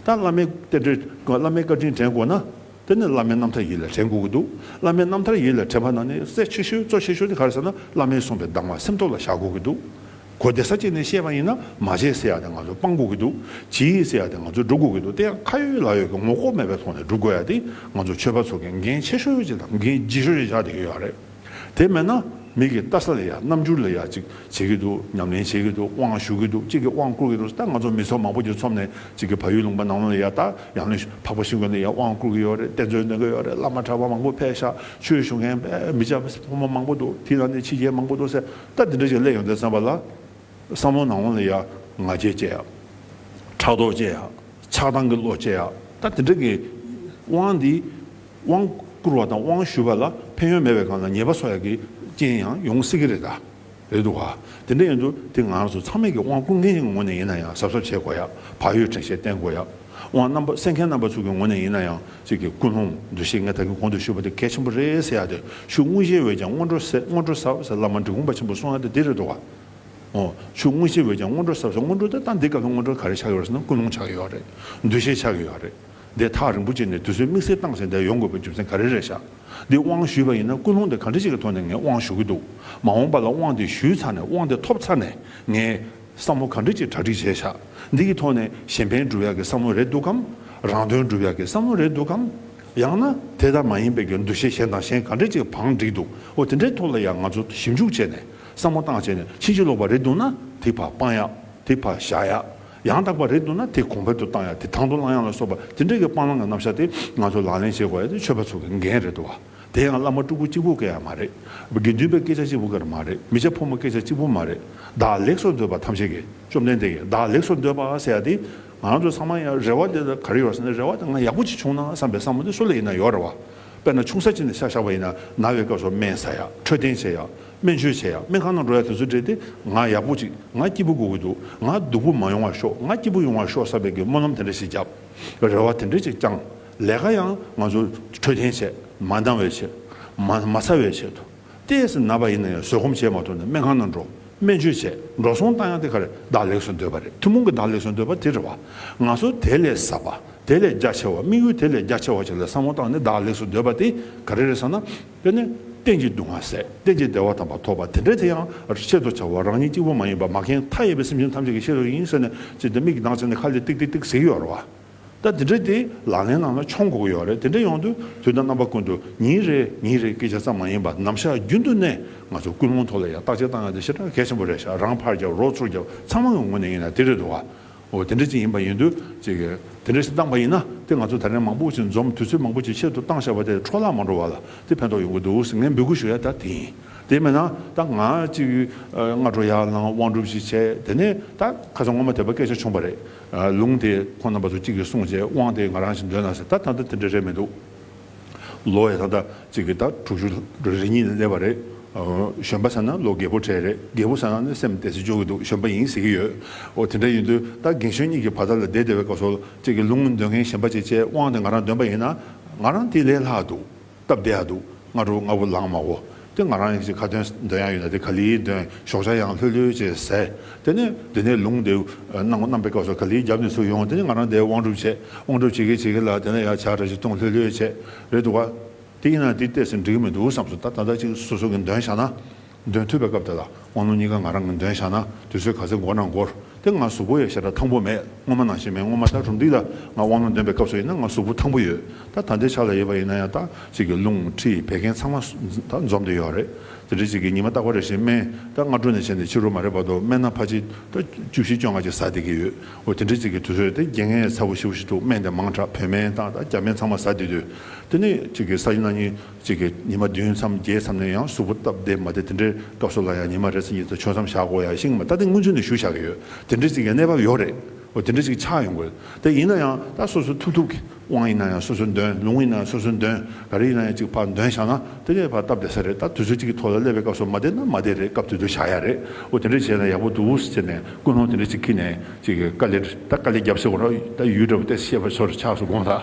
ད་བླ་མའི་རྟེན་འབྲེལ། བླ་མའི་བཀའ་དྲིན་དྲན་དགོས་ན། དེ་ནི་བླ་མའི་རྣམ་ཐར་ཡིད་ལ་དྲན་དགོས་ཀྱི་འདུག་བླ་མའི་རྣམ་ཐར་ཡིད་ལ་དྲན་པ་ནང་ནས་གལ་ཆེ་ཤོས་གཙོ་ཆེ་ཤོས་དེ་ག་རེ་ཟེར་ན། བླ་མས་གསུངས་པའི་གདམས་ངག་སེམས་ཐོག་ལ་བཞག་དགོས་ཀྱི་འདུག་གོ་བདེ་ས་གཅིག་ནས་བཤད་པ་ཡིན་ན། མ་བྱེད་ཟེར་ཡ་དེ་ང་ཚོ་སྤང་དགོས་ཀྱི་འདུག་བྱེད་ཟེར་ཡ་དེ་ང་ཚོ་སྒྲུབ་དགོས་ཀྱི་འདུག་དེ་ཡང་ཁ་ཡོད་ལག་ཡོད་ཀྱི་ངོ་ལྐོག་མེད་པའི་ཐོག་ནས་སྒྲུབ་དགོས་ཡ་དེ། ང་ཚོ་ཆོས་པ་ཚོ་གི་འགན་ཆེ་ཤོས་ཅིག་དང་། འགན་ལྗིད་ཤོས་ཅིག་ཆགས་བསྡད་ཀྱི་ཡོད་རེད། དེ་མེད་ན་མི་གི་ལྟ་ས་ལ་ཡ། རྣམ་འགྱུར་ལ་ཡ། ཅིག་བྱེད་ཀྱི་འདུག་ཉམས་ལེན་བྱེད་ཀྱི་འདུག་དབང་ཞུ་གི་འདུག་གཅིག་གིས་དབང་བསྐུར་གྱི་འདུག་ད་ང་ཚོ་མི་ཚོགས་མང་པོ་ཅིག་འཛོམས་ནས། གཅིག་གིས་བལ་ཡུལ་ལུང་པ་ནང་ལ་ཡ། ད་ཡང་ན་འཕགས་པ་ཤིང་ཀུན་ནས་ཡ་དབང་བསྐུར་གྱི་ཡོད་རེད། གཏེར་མཛོད་འདོན་གྱི་ཡོད་རེད། བླ་མ་གྲྭ་པ་མང་པོ་ཕེབས་ཤག་ཆོས་ཞུ་མཁན་མི་སྐྱ་ཕོ་མོ་མང་པོ་འདུག་དེ་ནང་ནས་ཕྱི་རྒྱལ་མང་པོ་འདུག་ཟེར། ད་དེ་འདྲ་ཞིག་སླེབས་ཡོང་དུས་ཙམ་པ་ལ། བསམ་བློ་ནང་ལ་ཡ་ང་རྒྱལ་སྐྱེ་ཡ། ཕྲག་དོག་སྐྱེ་ཡ། ཆགས་སྡང་གི་བློ་སྐྱེ་ཡ། ད་དེ་འདྲ་གི་དབང་འདི། དབང་བསྐུར་བ་དང་དབང་ཞུ་བ་ལ་ཕན་ཡོན་མེད་པའི་སྒང་ལ་ཉེས་པ་བཟོ་ཡ་གི་རྐྱེན་ཡང་ཡོང་སྲིད་ཀྱི་རེད་ད། རེད་འདུག་ག་དེ་འདྲ་ཡིན་དུས་དེ་ང་རང་ཚོ་ཚང་མས་ཀྱི་དབང་བསྐུར་མཁན་གྱི་ངོས་ནས་ཡིན་ན་ཡང་གཟབ་གཟབ་བྱེད་དགོས་ཡ། བག་ཡོད་དྲན་ཤེས་བསྟེན་དགོས་ཡ། དབང་རྣམ་པ་གསན་མཁན་རྣམ་པ་ཚོ་གི་ངོས་ནས་ཡིན་ན་ཡང་། གཅིག་གི་ཀུན་སློང་འདུ་ཤེས་ངས་ད་གིན་གོང་དུ་ཞུས་པ་དེ་གལ་ཆེན་པོ་རེད་ཟེར་ཡ་དེ། ཆུ་དངོས་གཞིའི་འོད་ཀྱང་སྔོན་འགྲོ་ཟབ། སྔོན་འགྲོ་ཟབ་ཟེར་བླ་མ་འབྲི་གུང་པ་ཆེན་པོས་གསུང་ཡ་དེ་དེ་རེད་འདུག་ག་འོ། ཆུ་དངོས་གཞིའི་འོད་ཀྱང་སྔོན་འགྲོ་ཟབ་ཟེར། སྔོན་འགྲོ་དེ་ད་འདི་སྐབས་ལ་སྔོན་འགྲོ་ག་རེ་ཆགས་ཡོད་རེད་ཟེར་ན། ཀུན་སློང་ཆགས་ཡོད་རེད། འདུ་ཤེས་ཆགས་ཡོད་རེད། འདི་ཐག་རིང་པོ་ཅིག་ནས་དུས་ཚོད་དམིགས་བསལ་བཏང་ཟིན་བསྡད་ཡོང་དགོས་པའི་རྒྱུ་མཚན་ག་རེ་རེད་ཤག་འདི་དབང་ཞུས་པ་ཡིན་ན་ཀུན་སློང་དེ་ག་འདྲ་ཅིག་གི་ཐོག་ནས་ངས་དབང་ཞུ་གི་འདུག་མ་འོངས་པ་ལ་དབང་དེ་ཞུས་ཚར་ནས། དབང་དེ་ཐོབ་ཚར་ནས། ངས་བསམ་བློ་ག་འདྲ་ཅིག་གྲ་སྒྲིག་བྱས་ཤག་འདི་གི་ཐོག་ནས་གཞན་ཕན་སྒྲུབ་ཡག་གི་བསམ་བློ་རེད་འདུག་གམ། རང་དོན་སྒྲུབ་ཡག་གི་བསམ་བློ་རེད་འདུག་གམ། ཡང་ན་དེ་ལྟར་མ་ཡིན་པའི་གི་འདུ་ཤེས་གཞན་དང་གཞན་ག་འདྲ་ཅིག་བང་བསྒྲིགས་འདུག་འོ། དེ་འདྲའི་ཐོག་ལ་ཡང་ང་ཚོ་ཞིབ་འཇུག་བྱས་ནས། བསམ་བློ་བཏང་བྱས་ནས། ཕྱིན་ཅི་ལོག་པ་རེད་འདུག་ན་དེ་ཕར་སྤང་ཡག་དེ་ཕར་བཞག་ཡག་ཡང་དག་པ་རེད་འདུག་ན་དེ་གོང་འཕེལ་དུ་བཏང་ཡག་དེ་དང་དུ་བླང་ཡག་ལ་སོགས་པ། དེ་འདྲའི་གི་སྤང་བླང་གི་རྣམ་གཞག་དེ་ང་ཚོ་ལག་ལེན་བྱེད་དགོས་ཡག་དེ་ཆོས་པ་ཚོ་གི་འགན་རེད་འདུག་བ། དེ་ཡང་བླ་མ་སྤྲུལ་སྐུ་གཅིག་པུ་གི་ཡང་མ་རེད། དགེ་འདུན་པའི་སྐད་ཆ་གཅིག་པུ་གི་མ་རེད། མི་སྐྱ་ཕོ་མོ་སྐད་ཆ་གཅིག་པུ་མ་རེད། བདག་ལེགས་སུ་འདོད་པ་ཐམས་ཅད་ཀྱི། བཅོམ་ལྡན་འདས་ཀྱིས་བདག་ལེགས་སུ་འདོད་པ་ཟེར་ཡག་དེ། ང་རང་ཚོ་ཚང་མ་ཡང་རེ་བ་དེ་ག་རེ་ཡོད་ཟེར་ན། རེ་བ་དེ་ང་ཡག་པོ་ཅིག་བྱུང་ན་བསམ་པའི་བསམ་བློ་དེ་སུ་ལ་ཡིན་ན་ཡོད་རེད་བ། དཔེར་ན་ཆུང་ས་ཅིག་ནས་ཆ་བཞག་པ་ཡིན་ན། ན་བའི་སྐབས་སུ་སྨན་ཟ་ཡག་འཕྲོད་བསྟེན་བྱེད་ཡག་སྨན་བཅོས་བྱེད་ཡག་སྨན་ཁང་ནང་འགྲོ་ཡག་དེ་ཚོ་འདྲ་དེ། ང་ཡག་པོ་ཅིག་ང་སྐྱིད་པོ་དགོས་ཀྱི་འདུག་ང་སྡུག་པོ་མ་ཡོང་བར་ཤོག་ང་སྐྱིད་པོ་ཡོང་བར་ཤོག་བསམ་པའི་གི་སྨོན་ལམ་དེ་འདྲ་ཞིག་བརྒྱབ། རེ་བ་དེ་འདྲ་ཅིག་བཅངས། ལས་ཀ་ཡང་ང་ཚོ་འཕྲོད་བསྟེན་བྱེད། མ་ན་བའི་ཆེད། མ་མ་ཚ་བའི་ཆེད་དུ། ཏོག་ཙམ་ན་པ་ཡིན་ན་ཡང་བཟོད་སྒོམ་བྱས་མ་ཐུབ་ན་སྨན་ཁང་ནང་འགྲོ། སྨན་བཅོས་བྱས། འགྲོ་སོང་བཏང་ཡག་དེ་ག་རེ། བདག་ལེགས་སུ་འདོད་པ་རེད། ཐུན་མོང་གི་བདག་ལེགས་སུ་འདོད་པ་དེ་རེད་བ། ང་ཚོ་དེ་ལས་ཟབ་པ། དེ་ལས་རྒྱ་ཆེ་བ། དམིགས་ཡུལ་དེ་ལས་རྒྱ་ཆེ་བ་ཅིག་ལ་བསམ་བློ་བཏང་ནས་བདག་ལེགས་སུ་འདོད་པ་དེ་ག་རེ་རེད་ཟེར་ན། དེ་ནི་གཏན་གྱི་སྡུག་བསྔལ་སེལ། གཏན་གྱི་བདེ་བ་དམ་པ་ཐོབ་པ་དེ་འདྲ་དེ་ཡང་ཆེད་དུ་བྱ་བ། རང་ཉིད་གཅིག་པུ་མ་ཡིན་པ། མ་མཁན་མཐའ་ཡས་པའི་སེམས་ཅན་ཐམས་ཅད་ཀྱི་ཆེད་དུ་ཡིན་ཟེར་ནས་ཅིག་དེ་མིག་གིས་ལྡང་བྱས་ནས་ཁ་ལས་ཏིག་ཏིག་ཏིག་ཟེར་གྱི་ཡོད་རེད་བ། ད་དེ་འདྲ་དེ་ལག་ལེན་ནང་ལ་འཁྱོངས་དགོས་ཀྱི་ཡོད་རེད། དེ་འདྲ་ཡོང་དུས་དུས་དང་རྣམ་པ་ཀུན་ཏུ་ཉིན་རེ་ཉིན་རེ་སྐད་ཆ་ཙམ་མ་ཡིན་པར་ནམ་ཞག་རྒྱུན་དུ་ནས་ང་ཚོ་ཀུན་སློང་ཐོག་ལ་ཡང་བརྟག་དཔྱད་བཏང་ཡ་དེ་ཞེ་དྲག་གལ་ཆེན་པོ་རེད་ཤག་རང་ཕར་རྒྱབ་རོགས་ཚུར་རྒྱབ་ཚང་མ་གི་ངོས་ནས་ཡིན་ན་དེ་རེད་འདུག་བ། འོ། དེ་འདྲ་ཅིག་ཡིན་པ་ཡིན་དུས་ཅིག་གི་དེ་འདྲ་ཞིག་བཏང་པ་ཡིན་ན། དེ་ང་ཚོ་ད་རེས་མང་པོ་ཞིག་འཛོམས། དུས་ཚོད་མང་པོ་ཞིག་ཆེད་དུ་བཏང་བཞག་པ་དེ་འཕྲོ་བརླག་མ་འགྲོ་བ་ལ་དེ་ཕན་ཐོགས་ཡོང་གི་འདུག་ཟེར་ངས་འབོད་སྐུལ་ཞུ་ཡ་ད་དེ་ཡིན། དེ་མིན་ན་ད་ང་ཅིག་ཨ། སྔ་དྲོ་ཡར་ལངས། དབང་སྒྲུབ་ཅིག་བྱས། དེ་ནས་ད་ཁ་སང་སྔོན་མ་དེ་པ་སྐད་ཆ་བྱུང་བ་རེད། ཨ། ལུང་དེ་ཁོང་རྣམ་པ་ཚོ་གཅིག་གིས་གསུངས་བྱས། དབང་དེ་ང་རང་ཞིག་འདོན་ན་ཟེར། ད་ད་ལྟ་དེ་འདྲ་རེད་མི་འདུག་ལོ་ཡ་ད་ལྟ་གཅིག་གིས་ད་དྲུག་ཅུ་རེ་གཉིས་ལ་སླེབས་པ་རེད། ཨ། གཞོན་པ་ཟེར་ན་ལོ་རྒས་པོ་གྲས་རེད། རྒས་པོ་ཟེར་ན་ནི་སེམས་བདེ་སེ་འཇོག་གི་འདུག་གཞོན་པ་ཡིན་ཟེར་གི་ཡོད། འོ། དེ་འདྲ་ཡིན་དུས་ད་རྒན་གཞོན་གཉིས་ཀྱི་བར་ཐག་ལ་བསྡད་བསྡད་པའི་སྐབས་སུ་གཅིག་གིས་ལུང་འདོན་མཁན་གཞན་པ་ཅིག་བྱས། དབང་དེ་ང་རང་འདོན་པ་ཡིན་ན་ང་རང་དེ་ལས་ལྷག་འདུག་སྟབས་བདེ་ཡག་འདུག་སྔ་དྲོ་སྔ་པོ་ལངས་མ་གོ། དེ་ང་རང་ཡང་ཅིག་ཁ་ཏོན་འདོན་ཡག་ཡོད་ན་དེ་ག་ལེར་འདོན། ཞོགས་ཇ་ཡང་ལྷོད་ལྷོད་ཅིག་ཟས། དེ་ནས་དེ་ནས་ལུང་དེ་གནང་གནང་པའི་སྐབས་སུ་ག་ལེར་རྒྱབ་ནས་ཚུར་ཡོང་། དེ་ནས་ང་རང་དེར་དབང་སྒྲུབ་བྱས། དབང་སྒྲུབ་བྱེད་ཀྱི་བྱེད་ཀྱི་ལ། དེ་ནས་ཡར་ཇ་འདྲ་ཞིག་བཏུང་། ལྷོད་ལྷོད་བྱས། རེད་འདུག་ག་དེ་ཡིན་ན་དེ་ཏོག་ཙམ་འགྲིག་གི་མི་འདུག་བསམ་སོང་། ད་ད་ལྟ་ཅིག་སོ་སོ་གིས་འདོན་བཞག་ན། འདོན་ཐུབ་པའི་སྐབས་དེ་ལ་དབང་ལུང་གཉིས་ཀ་ང་རང་གིས་འདོན་བཞག་ན་དུས་ཚོད་ག་ཚོད་འགོར་ན་འགོར། དེ་ང་གཟུགས་པོ་ཡང་ཞེ་དྲག་ཐང་པོ་མེད། སྔོན་མ་ནང་བཞིན་མེད། སྔོན་མ་ད་རུམ་བཏེག་ལ་ང་དབང་ལུང་འདོན་པའི་སྐབས་སུ་ཡིན་ན་ང་གཟུགས་པོ་ཐང་པོ་ཡོད། ད་ད་ལྟའི་ཆ་ལ་ཡིན་པ་ཡིན་ན་ཡང་ད་ཅིག་གི་རླུང་མཁྲིས་བད་ཀན་ཚང་མ་ད་འཛོམས་བསྡད་ཡོད་རེད། དེ་འདྲ་ཅིག་གི་ཉི་མ་རྟག་པ་རེ་བཞིན་སྨན་ད་སྔ་དྲོ་ནས་བྱས་ནས་ཕྱི་དྲོ་མ་རེད་བར་དུ་སྨན་སྣ་ཕལ་ཆེར་ད་བཅུ་བཞི་བཅོ་ལྔ་ཅིག་ཟ་བསྡད་ཀྱི་ཡོད། འོ་དེ་འདྲ་ཅིག་གི་དུས་ཚོད་དེ་རྐྱེན་ངན་ཚ་པོ་ཞེ་པོ་ཞིག་འདུག་སྨན་དེ་མང་དྲགས་བོད་སྨན་དང་ད་རྒྱ་སྨན་ཚང་མ་ཟ་བསྡད་དུས། དེ་ནས་ཅིག་གི་ས་ཡིན་ན་ཉིན་ཅིག་གི་ཉི་མ་བདུན་མཚམས་བརྒྱད་མཚམས་ནས་ཡང་གཟུགས་པོ་སྟབས་བདེ་མ་བདེ་དེ་འདྲའི་སྐབས་སུ་ལ་ཡང་ཉི་མ་རེ་ཚེ་གཉིས་ཙམ་ཆོས་མཚམས་བཞག་དགོས་ཡ་ཤིང་མ་ད་དེ་སྔོན་ཚུད་ནས་ཞུ་བཞག་གི་ཡོད། དེ་འདྲའི་ཅིག་གི་གནས་བབ་ཡོད་རེད། འོ་དེ་འདྲ་ཅིག་ཆགས་ཡོང་དགོས། དེ་ཡིན་ན་ཡང་ད་སོ་སོ་ཐུབ་ཐུབ་ཀྱི་དབང་ཡིན་ན་ཡང་སོ་སོ་འདོན། ལུང་ཡིན་ན་ཡང་སོ་སོ་འདོན། ག་རེ་ཡིན་ན་ཡང་ཅིག་ཕར་འདོན་བཞག་ན་དེ་ནས་ཕར་སྟབས་བདེ་ས་རེད། ད་དུས་ཚོད་ཅིག་གི་ཐོག་ལ་སླེབས་པའི་སྐབས་སུ་མ་བདེ་ན་མ་བདེ་རེད། སྐབས་དེ་དུས་བཞག་ཡ་རེད། འོ་དེ་འདྲ་བྱས་ན་ཡག་པོ་འདུག་ཟེར་ནས་ཀུན་སློང་དེ་འདྲ་ཅིག་འཁྱེར་ནས་ཅིག་གི་དཀའ་ལས་ད་དཀའ་ལས་བརྒྱབ་ཟེར་དགོས་ར། ད་ཡུལ་འདྲ་བོ་དེ་བཤད་པ་ཚོར་ཆགས་སུ་དགོངས་ལ།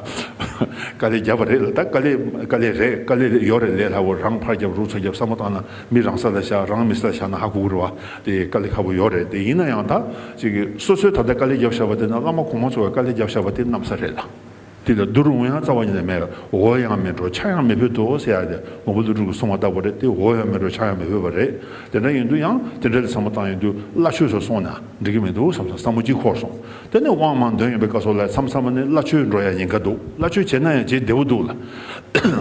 དཀའ་ལས་བརྒྱབ་པ་རེད་ལ། ད་དཀའ་ལས་དཀའ་ལས་རེད། དཀའ་ལས་ཡོད་རེད། ལས་སླ་བོ་རང་ཕར་རྒྱབ་རུ་ཚ་རྒྱབ་བསམ་བློ་བཏང་ན་མི་རང་ས་ལ་བཞག་རང་མི་ས་ལ་བཞག་ན་ཧ་གོ་གི་རེད་བ། དེ་དཀའ་ལས་ཁག་པོ་ཡོད་རེད། དེ་ཡིན་ན་ཡང་ད་ཅིག་གི་སོ་སོའི་ད་ལྟ་དཀའ་ལས་བརྒྱབ་བཞག་པ་དེ་ན་བླ་མ་གོང་མ་ཚོ་གི་དཀའ་ལས་བརྒྱབ་བཞག་པ་དེ་གནམ་ས་རེད་ལ། དེ་ལ་བསྡུར་འོང་ཡང་རྩ་བ་ཉིད་ནས་མེད། འོ་ཡང་མེད་འགྲོ་ཆ་ཡང་མི་ཕོད་དོ་ཟེར་ཡ་དེ་མང་པོ་ཀླུ་སྒྲུབ་ཀྱིས་གསུངས་པ་ལྟ་བུ་རེད། དེ་འོ་ཡང་མེད་འགྲོ་ཆ་ཡང་མི་ཕོད་པ་རེད། དེ་འདྲ་ཡིན་དུས་ཡང་དེ་འདྲ་ལ་བསམ་བློ་བཏང་ཡོང་དུས་བླ་མཆོད་ཚོ་སོང་ན་འགྲིག་གི་མི་འདུག་བསམ་སོང་། བསམ་བློ་གཅིག་འཁོར་སོང་། དེ་ནས་དབང་མར་འདོན་ཡོང་པའི་སྐབས་སུ་ལ་མཚམས་མཚམས་ནས་བླ་མཆོད་འགྲོ་ཡ་ཉེན་ཁ་འདུག་བླ་མཆོད་བྱས་ན་ཡང་བྱེད་བདེ་བོ་འདུག་ལ།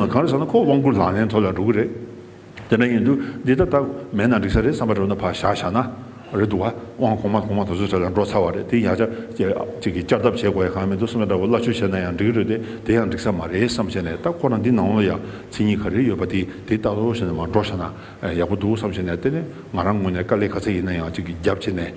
གང་རེད་ཟེར་ན་ཁོ་དབང་བསྐུར་ལག་ལེན་ཐོག་ལ་འགྲོ་གི་རེད། དེ་འདྲ་ཡིན་དུས་འདི་ད་ལྟ་མེད་ན་འགྲིག་ས་རེད་བསམ་པ་འགྲོ་ན་ཕར་བཞག་བཞག་ན་རེད་འདུག་བ། དབང་གོང་མ་གོང་མ་དེ་ཚོ་གྲས་ལ་འགྲོ་ཚར་བ་རེད། དེ་ཡང་བསྐྱར་ཅིག་གི་བསྐྱར་ལྡབ་བྱེད་དགོས་ཡ་གང་མི་འདུག་བསམ་པ་འདྲ་བོ། བླ་མཆོད་བྱས་ན་ཡང་འགྲིག་གི་རེད་དེ། དེ་ཡང་འགྲིག་ས་མ་རེད་བསམ་བྱས་ནས། ད་ཁོ་རང་འདི་ནང་ལ་ཡང་མཚན་ཉིད་ག་རེ་ཡོད་པ་དེ་དེ་ལྟ་རོགས་བྱས་ནས་མར་འགྲོ་བཞག་ན་ཡག་པོ་འདུག་བསམ་བྱས་ནས། དེ་ནས་ང་རང་ངོས་ནས་དཀའ་ལས་ག་ཚད་ཡིན་ན་ཡང་ཅིག་གི་རྒྱབ་བྱས་ནས་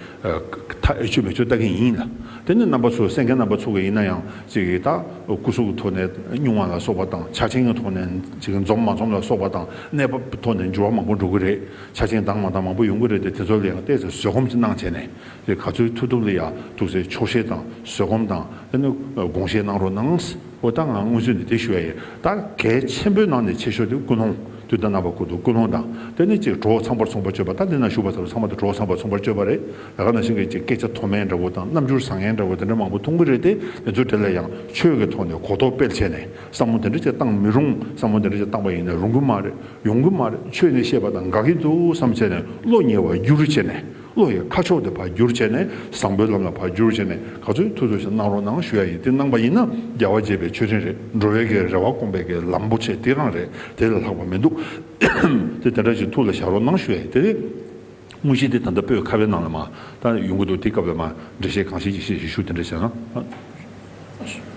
ད་ཨེ་ཆོད་མེ་ཆོད་ལྟ་གི་ཡིན་ལ། དེ་ནས་རྣམ་པ་ཚོ་གསན་མཁན་རྣམ་པ་ཚོ་གི་ཡིན་ན་ཡང་ཅིག་གི་ད་སྐུ་གཟུགས་ཀྱི་ཐོག་ནས་སྙུང་བ་ལ་སོགས་པ་དང་། ཆ་ཆེན་གྱི་ཐོག་ནས་ཅིག་འཛོམས་མ་འཛོམས་ལ་སོགས་པ་དང་། གནས་བབ་ཐོག་ནས་འགྱུར་བ་མང་པོ་འགྲོ་གི་རེད། ཆ་ཆེན་དང་མ་དང་མང་པོ་ཡོང་གི་རེད་དེ། དེ་ཚོ་ལ་ཡང་ཏོག་ཙམ་བཟོད་སྒོམ་ཅིག་གནང་བྱས་ནས་ག་ཚོད་ཐུབ་ཐུབ་ལ་ཡ་ཐུགས་སྲས་ཆོག་ཤེས་དང་བཟོད་སྒོམ་དང་། དེ་ནས་དགོངས་བཞེས་གནང་རོགས་གནང་། འོ་ད་ང་སྔོན་ཚུད་ནས་དེ་ཞུ་ཡ་ཡིན། ད་གལ་ཆེན་པོའི་ནང་ནས་ཆེ་ཤོས་དེ་ཀུན་སློང་། དུས་དང་རྣམ་པ་ཀུན་ཏུ་ཀུན་སློང་དང་། དེ་ནས་ཅིག་གྲོགས་ཚངས་པར་མཚུངས་པར་སྤྱོད་པ། ད་འདི་ན་བཞུགས་པ་ཚོ་ཚང་མ་དེ་གྲོགས་ཚངས་པར་མཚུངས་པར་སྤྱོད་པ་རེད། ད་ག་ནང་བཞིན་གྱི་ཅིག་སྐད་ཆ་མཐོ་དམན་འདྲ་བོ་དང་རྣམ་འགྱུར་བཟང་ངན་འདྲ་བོ་དེ་འདྲ་མང་པོ་མཐོང་གི་རེད་དེ། དེ་ཚོའི་གྲས་ལ་ཡང་ཆོས་ཀྱི་ཐོག་ནས་གོ་རྟོགས་སྤེལ་བྱས་ནས་བསམ་བློ་དེ་འདྲ་ཅིག་བཏང་མི་རུང་། བསམ་བློ་དེ་འདྲ་ཅིག་བཏང་པ་ཡིན་ན་རུང་གི་མ་རེད། ཡོང་གི་མ་རེད། ཆོས་ནས་བཤད་པ་དང་འགལ་གྱི་འདུག་བསམ་བྱས་ནས་བློ་ཉེ་བར་བསྒྱུར་བྱས་ནས། བློ་ཡི་ཁ་ཕྱོགས་དེ་ཕར་བསྒྱུར་བྱས་ནས་བཟང་པོའི་ལམ་ལ་ཕར་བསྒྱུར་བྱས་ནས་ག་ཚོད་ཐུབ་ཐུབ་ཞིག་གནང་རོགས་གནང་ཞུ་ཡ་ཡིན། དེ་གནང་པ་ཡིན་ན་རྒྱལ་བ་དགྱེས་པའི་མཆོད་སྤྲིན་རེད། འགྲོ་བའི་གི་རེ་བ་སྐོང་པའི་གི་ལམ་པོ་ཆེ་དེ་རང་རེད། དེ་ལས་ལྷག་པ་མི་འདུག་དེ་དེ་འདྲ་ཞིག་ཐུགས་ལ་བཞག་རོགས་གནང་ཞུ་ཡ་ཡིན། དེ་རེད། དངོས་གཞི་དེ་ད་ལྟ་བོད་ཁ་བའི་ནང་ལ་མར་ད་ཡོང་གི་འདུག་དེ་སྐབས་ལ་མར་འགྲེལ་བཤད་གང་ཤེས་ཅིག་བཤད་ཞུ་ཞུ་དེ་འདྲ་བྱས་ན།